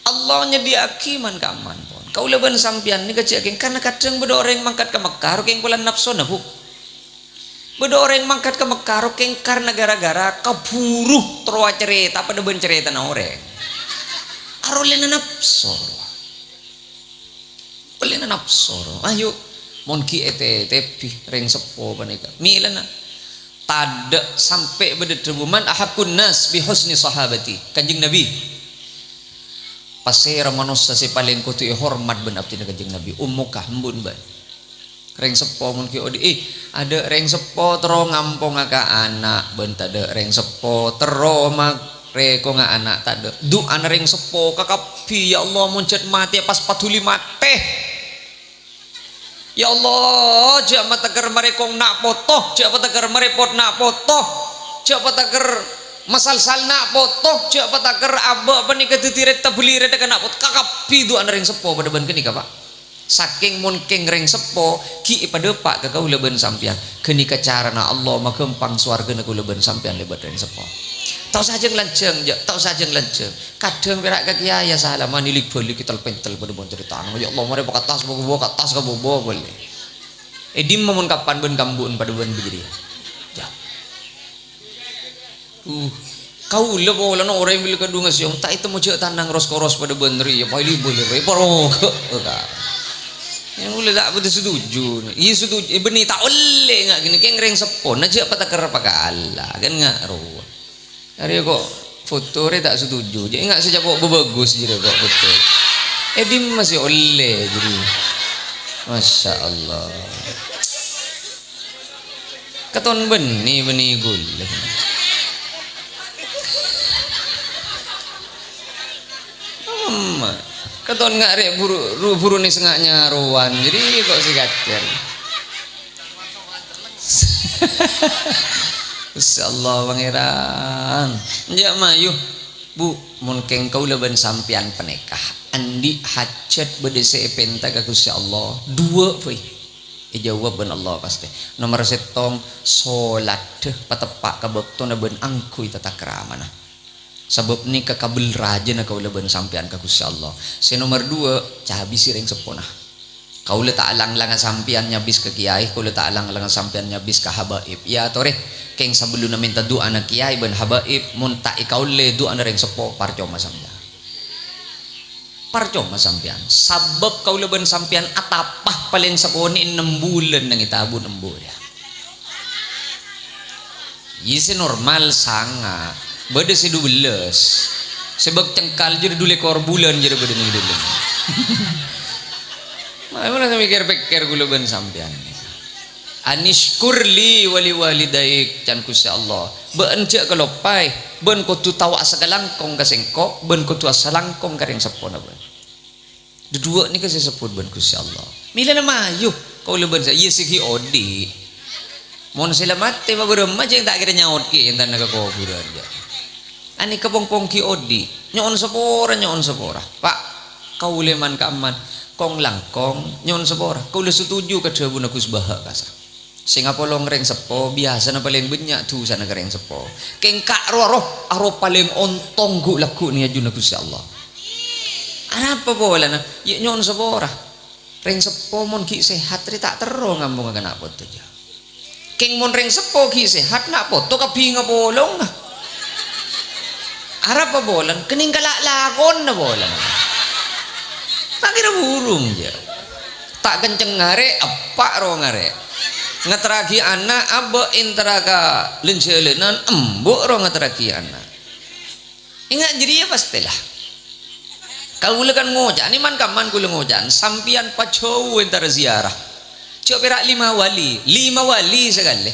Allah nyadhiyâ'aghi man-kamman pon. Kaulâ bân sampèyan nèka jhâ' kèng, karna kadhâng bâdâ orèng mangkat ka Mekkah, kèng polana napsona, Bu. Bâdâ orèng mangkat ka Mekkah, kèng karna gara-gara kabhuru terro acarèta padâ bân carètana orèng. Arolèna napso. Arolèna napso. Ayo, mon ghi' ètè-, tèbhi rèng seppo panèka. Mèlana. Tadâ' sampè' bâdâ dhâbu, "Man ahaqqun nas bi husni sahabati?" Kanjeng Nabi. Pasèra manossa sè palèng kodhu èhormat bân abdhina Kanjeng Nabi? Ummuka, embu'na bâ'na. Rèng seppo mon ghi' odi', eh, adâ' rèng seppo terro ngamponga ka ana' bân tadâ' rèng seppo terro ma-, rèkongnga ana', tadâ'. Du'ana rèng seppo kakabbhi, "Ya Allah, mon jhât matè pas paduli matè. Ya Allah, jhâ' patekka' marèkong na' poto, jhâ' patekka' marèpot na' poto, jhâ' patekka' masalsal na' poto, jhâ' patekka' abâ' panèka dhâddhi rètta bhâli rètta ka na' poto." Kakabbhi du'ana rèng seppo padâ bân ghânèka, Pa'. Sakèng mon kèng rèng seppo ghi' èpadâpa' ka kaulâ bân sampèyan, ghânèka carana Allah maghâmpang sowarghâna kaulâ bân sampèyan lèbât rèng seppo. Ta' osa jhâng-lanjhâng, jhâ', ta' osa jhâng-lanjhâng. Kadhâng pèra' ka kèyaè asalaman, lik-bâlik, èntel-pèntel padâ bân carètana, "Ya Allah, marè ka attas, bâ-, bâ-, ka attas, ka bâbâ polè." È dimma mon kapan bân kambu'na padâ bân bâjâriyâ? Jhâ'. Uh, kaulâ polana orèng bilâ kadhungan sèyong, ta' ètemmo jhâ' tanang ros-koros padâ bân rèya, paili boleh rèya, parokè', ka. Yang mula tak betul setuju. Iya setuju. Eh, bânnè ta' ollè nga' ghânèka, kèng rèng seppona jhâ' pataker pa ka Allah. Kan nga' rowa. Arèya kok foto rè ta' setuju. Jhâ' nga' sè cako' babagus jârèya kok foto. Eh, dimma sè ollè jârèya. Masya Allah. Katon bânnè, bânnè ghulâ. Amma. Katon nga' rè buru, ru-, buru nè sè nga' nyarowan. Jârèya kok sè kacèr. Insya Allah, Pangèran. Enjâ' mayu. Bu, mon kèng kaulâ bân sampèyan panèka, andi' hajat bâdâ sè èpènta ka Ghustè Allah, duwâ' bhâi. Èjâwâb bân Allah pastè. Nomer sèttong, solatta pateppa' ka bâktona bân angghuy tatakramana. Sabâb nèka kabâl rajâna kaulâ bân sampèyan ka Ghustè Allah. Sè nomer duwâ', cabisi rèng seppona. Kaulâ ta' lang-langa sampèyan nyabis ka kèyaè, kaulâ ta' lang-langa sampèyan nyabis ka habaib. Iyâ, torè, kèng sabellunna mènta du'ana kèyaè bân habaib, mon ta' èkaollè du'ana rèng seppo, parcoma sampèyan. Parcoma sampèyan. Sabâb kaulâ bân sampèyan atapa palèng sakonè' ennem bulân neng è tabuna embu' rèya. Iyâ, sè normal sanga', bâdâ sè dubellâs. Sè bâk cengkal jârèya dulèkor bulân jârèya bâdâ neng dâlem. Mangkana sè mèkkèr-pèkkèr kaulâ bân sampèyan. "Anishkur li wa li walidaik," can Ghustè Allah. "Bâ'na jhâ' kaloppaè, bâ'na kodhu taowa sakalangkong ka sèngko', bâ'na kodhu asalangkong ka rèng seppona bâ'na." Duduwâ' nèka sè èsebbhut bân Ghustè Allah. Mèlana mayu, kaulâ bân sa-, iyâ sè ghi' odi'. Mon sè la matè, pa bârâmma jhâ' ta' kèra nyaot kè èntarna ka kobhurân, jâ'. Anèka pong-pong ghi' odi'. Nyo'on sapora, nyo'on sapora. Pa', kaulâ man-ka'amman, kong-langkong, nyo'on sapora. Kaulâ setuju ka dhâbuna Gus Baha' kasa. Sè ngapolong rèng seppo, biyasana palèng bânnya' dusana ka rèng seppo. Kèng ka' ro-aro, aro palèng ontong ghu'-lagghu' nè ajuna Ghustè Allah. Arapa polana? Yâ nyo'on sapora. Rèng seppo mon ghi' sehat rè ta' terro ngamponga kana' poto jâ. Kèng mon rèng seppo ghi' sehat, na' poto kabbhi ngapolonga. Arapa polana? Kennèng kala' lakona polana. Ta' kèra burung jâ. Ta' kenceng ngarè', eppa' ro ngarè'. Ngaterraghi ana', abâ' entara ka lèn-jhâlânan, embu' ro ngaterraghi ana'. Enga' jârèya pastèla. Kaulâ kan ngoca', nè man-kamman kaulâ ngoca'an, sampèyan pajhâu entara ziarah. Jhâ' pèra' lima wali, lima wali sakalè.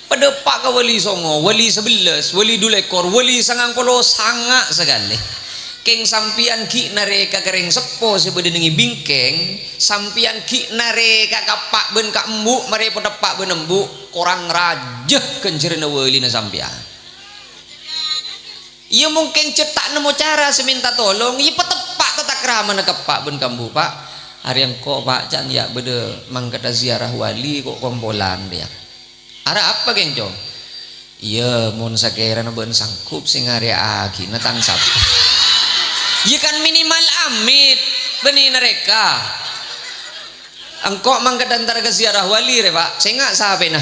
Padâ eppa' ka wali songo, wali sabellâs, wali dulèkor, wali sangang polo sanga' sakalè. Kèng sampèyan ghi' narèka ka rèng seppo sè bâdâ neng è bingkèng, sampèyan ghi' narèka ka eppa' bân ka embu', marè padâ eppa' bân embu', korang rajâ ghânjhârânna walina sampèyan. Iyâ, mungkin cè' ta' nemmo cara sè mènta tolong, iyâ pateppa' tatakramana ka eppa' bân ka embu', "Pa', arè engko', Pa', can yâ bâdâ mangkadhâ ziarah wali ko' kompolan, rèya." "Arapa, Kèng Cong?" "Iyâ, mon sakèrana bâ'na sanggup sè ngarèya'aghina tang sap-," iyâ kan minimal amit, bânnè narèka. "Engko' mangkadhâ entara ka ziarah wali, rè, Pa'. Sènga' sapèna."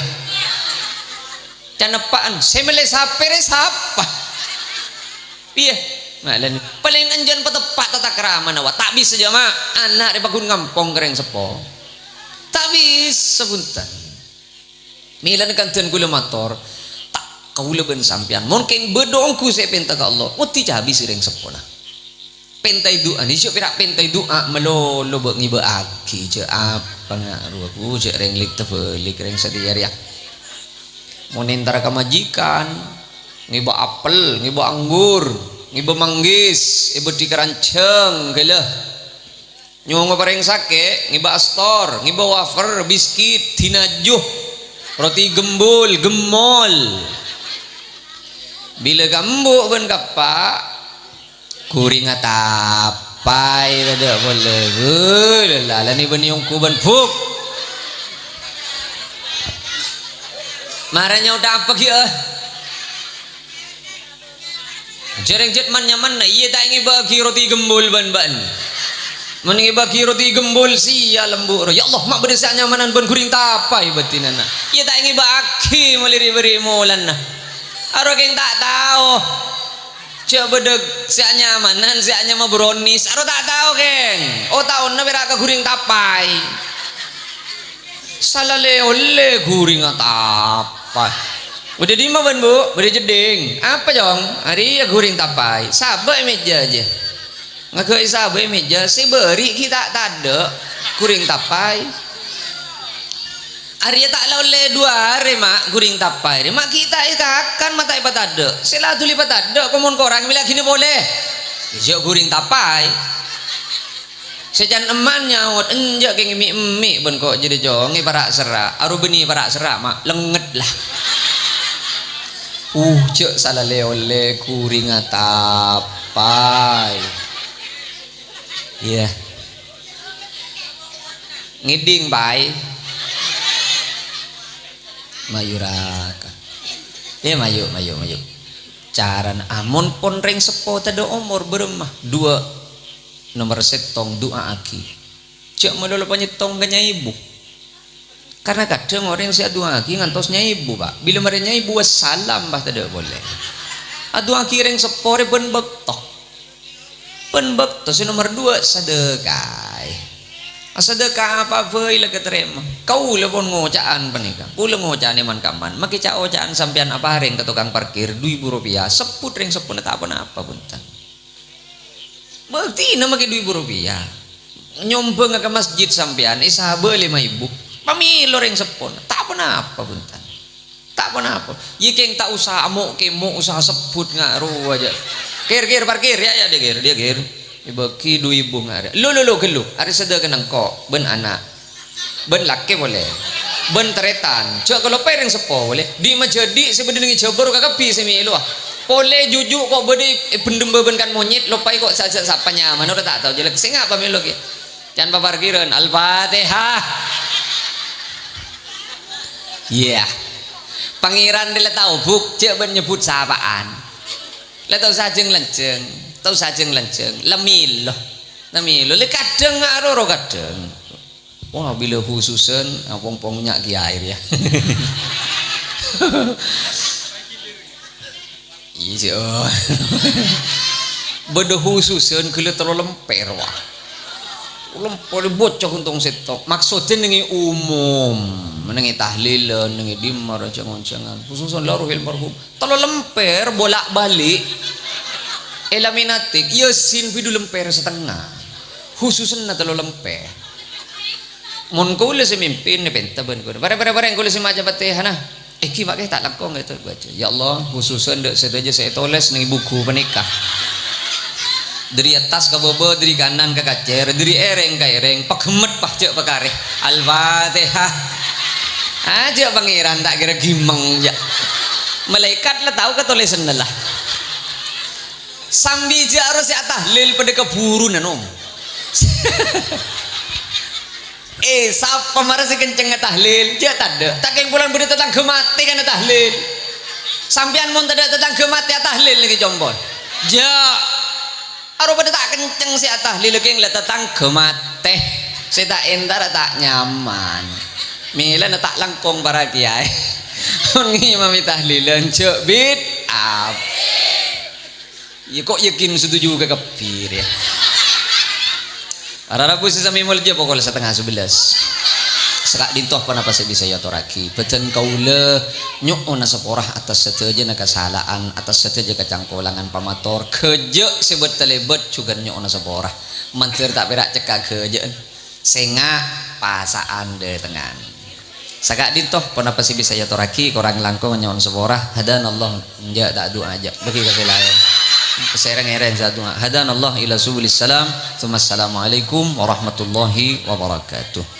Can eppa'an, sè mellè sapè rè sapa? Piyè? Malèn, palèng enjân pateppa' tatakramana, wa. Ta' bisa, jâ, Ma'. Ana' rè paggun ngampong ka rèng seppo. Ta' bisa, bhunten. Mèlana kantèn kaulâ mator, ta' kaulâ bân sampèyan. Mon kèng bâdâ ongghu sè èpènta ka Allah, wedi cabisi rèng seppona. Pèntaè du'a, nèko pèra' pèntaè du'a malolo bâ' ngibâ'aghi, jâ' apa nga' rowa, Bu, jâ' rèng lik-tabâlik, rèng sadhâjâ rèya. Mon entara ka majikan, ngibâ apel, ngibâ anggur, ngibâ manggis, èbâdhi karanjhâng, ghâlâ. Nyongo pa rèng sakè', ngibâ astor, ngibâ wafer, biskit, dinaju, roti gembul, gemmol. Bilâ ka embu' bân ka eppa', Ghuring atapaè tadâ' polè. Hei, lalani bânnè ongghu bân buk. Mara nyaot apa ghi', eh? Jârèng jhât man-nyamanna, iyâ ta' ngibâ'aghi roti gembul bân bâ'na. Mon ngibâ'aghi roti gembul, sè lembu' ro. Ya Allah, ma' bâdâ sè anyamanan bân ghuring tapaè bâdinana. Iyâ ta' ngibâ'aghi malèrè bâri' molana. Aro kèng ta' tao. Jhâ' bâdâ sè anyamanan, sè anyama brownies. Aro ta' tao, kèng. Oh, taonna pèra' ka ghuring tapai. Salalè ollè ghuringnga tapai. Bâdâ dimma bân, Bu'? Bâdâ jeddhing. Apa, Cong? Arèya ghuring tapai. Sabâ' è mèja jâ. Ngaghâi sabâ' è mèja, sè bâri' ghi' ta' tadâ', ghuring tapai. Arèya ta' la ollè duwâ arè, Ma', ghuring tapai rè. Ma' ghi' ta' èkakan, ma' ta' èpatadâ'. Sè la dhuli patadâ', komon korang mèlaghinè polè. Jhâ' ghuring tapai. Sè can emman nyaot, "Enjâ' kèng emmi'-emmi' bân ko' jârèya, Cong, è para' serra'. Aro bânnè para' serra', Ma', lengnget la." Uh, jhâ' salalè ollè ghuringnga tapai. Iyâ. Ngèdhing, Pai. Mayu raka. Iyâ, mayu, mayu, mayu. Carana amon pon rèng seppo tadâ' omor bârâmma? Duwâ'. Nomer sèttong, du'aaghi. Jhâ' malolo panyèttong ka nyaibu. Karna kadhâng orèng sè adu'aaghi ngantos nyaibu, Pa'. Bilâ marè nyaibu, wassalam, pas tadâ' polè. Adu'aaghi rèng seppo rè bân bâkto. Bân bâkto sè nomer duwâ', sadhâkaè. Asadhâka apa bhâi la katarèma. Kaulâ pon ngoca'an panèka. Kaulâ ngoca'an è man-kamman. Makè ca'-oca'an sampèyan aparèng ka tokang parkir du èbu ropèya, sebbhut rèng seppona ta' ponapa, bhunten. Buktina makè du èbu ropèya. Nyombhângnga ka masjid sampèyan, èsabâ' lèma èbu. Pamèlo rèng seppona, ta' ponapa, bhunten. Ta' ponapa. Iyâ, kèng ta' osa amo'-kemo', osa sebbhut nga' rowa jâ. "Kir, kir, parkir, yâ, yâ, dâ', kir, dâ', kir." Èbâghi du èbu nga' rè. "Lo, lo, lo, ghâllu. Arè sadhâkana engko' bân ana'. Bân lakè polè. Bân tarètan. Jhâ' kaloppaè rèng seppo polè. Dhi' majâdhi' sè bâdâ neng è Jhâbâ rowa kakabbhi sè mèlo, ah. Polè juju' ko' bâdâ è bhendem bâbân kan monyèt, loppaè ko' sajâ sapa nyamana, ora ta' tao jâ la sènga' pamèlo kèya." Can paparkiran. Al-Fatihah. Iyâ. Pangèran rè la tao, Bu', jhâ' bân nyebbhut sapa'an. La tao sajâng-lanjhâng, tao sajâng-lanjhâng, la mèlo. La mèlo, la kadhâng aroro kadhâng. Wah, bilâ hususan, apong-pong nya' kèya aèr, yâ. Iyâ, jhâ'. Bâdâ hususan ghellâ' tello lèmpèr, wah. Lèmpèr bocco untong sèttong. Maksoddhâ neng è umum, neng è tahlilan, neng è dimma, jhâng-onjhângan. Hususan la ruhil marhum. Tello lèmpèr bolak-balik. È laminatik, Yasin pèdu lèmpèr satengnga. Hususanna tello lèmpèr. Mon kaulâ sè mimpin, nèpènta bân kaulâ. Parè-, parè-, parèng kaulâ sè maca Fatihana. Èngghi, mangkè ta' langkong èto baca. Ya Allah, hususan dâ' sadhâjâ sè ètolès neng buku panèka. Dâri attas ka bâbâ, dâri kanan ka kacèr, dâri èrèng ka èrèng, paghemmet, pah, jhâ' pakarè. Al-Fatihah. Ajâ' Pangèran ta' kèra ghimeng, jâ'. Malaèkat la tao katolèsanna la. Sambi jâ' aro sè atahlil padâ kabhurunan, Om. Eh, sapa mara sè kenceng atahlil? Jâ' tadâ'. Ta' kèng polana bâdâ tatangghâ matè kan atahlil. Sampèyan mon tadâ' tatangghâ matè atahlil nèka compo. Jâ'. Aro padâ ta' kenceng sè atahlil kèng la tatangghâ matè. Sè ta' entara ta' nyaman. Mèlana ta' langkong para kèyaè. Mon ngimami tahlilan jâ' bid'ah. Iyâ, kok yakin setuju ka kabbhi rèya? Para rabu sè samè molja, pokol satengnga sabellâs. Saka'dinto ponapa sè bisa èatorraghi? Bhâdhân kaulâ nyo'ona sapora attas sadhâjâna kasala'an, attas sadhâjâ kacangkolangan pamator. Ghâjâ' sè bât-talèbât jhughân nyo'ona sapora. Mandhâr ta' pèra' cekka' ghâjâ'ân. Sènga' pasa'an dâtengngan. Saka'dinto ponapa sè bisa èatorraghi, korang langkong nyo'on sapora. Hadanallah, enjâ' ta' du'a jâ'. Bâgi ka sè laèn. Sè rèng-èrèng sè du'a. Hadanallah ila subulis salam. Tsumma assalamualaikum warahmatullahi wabarakatuh.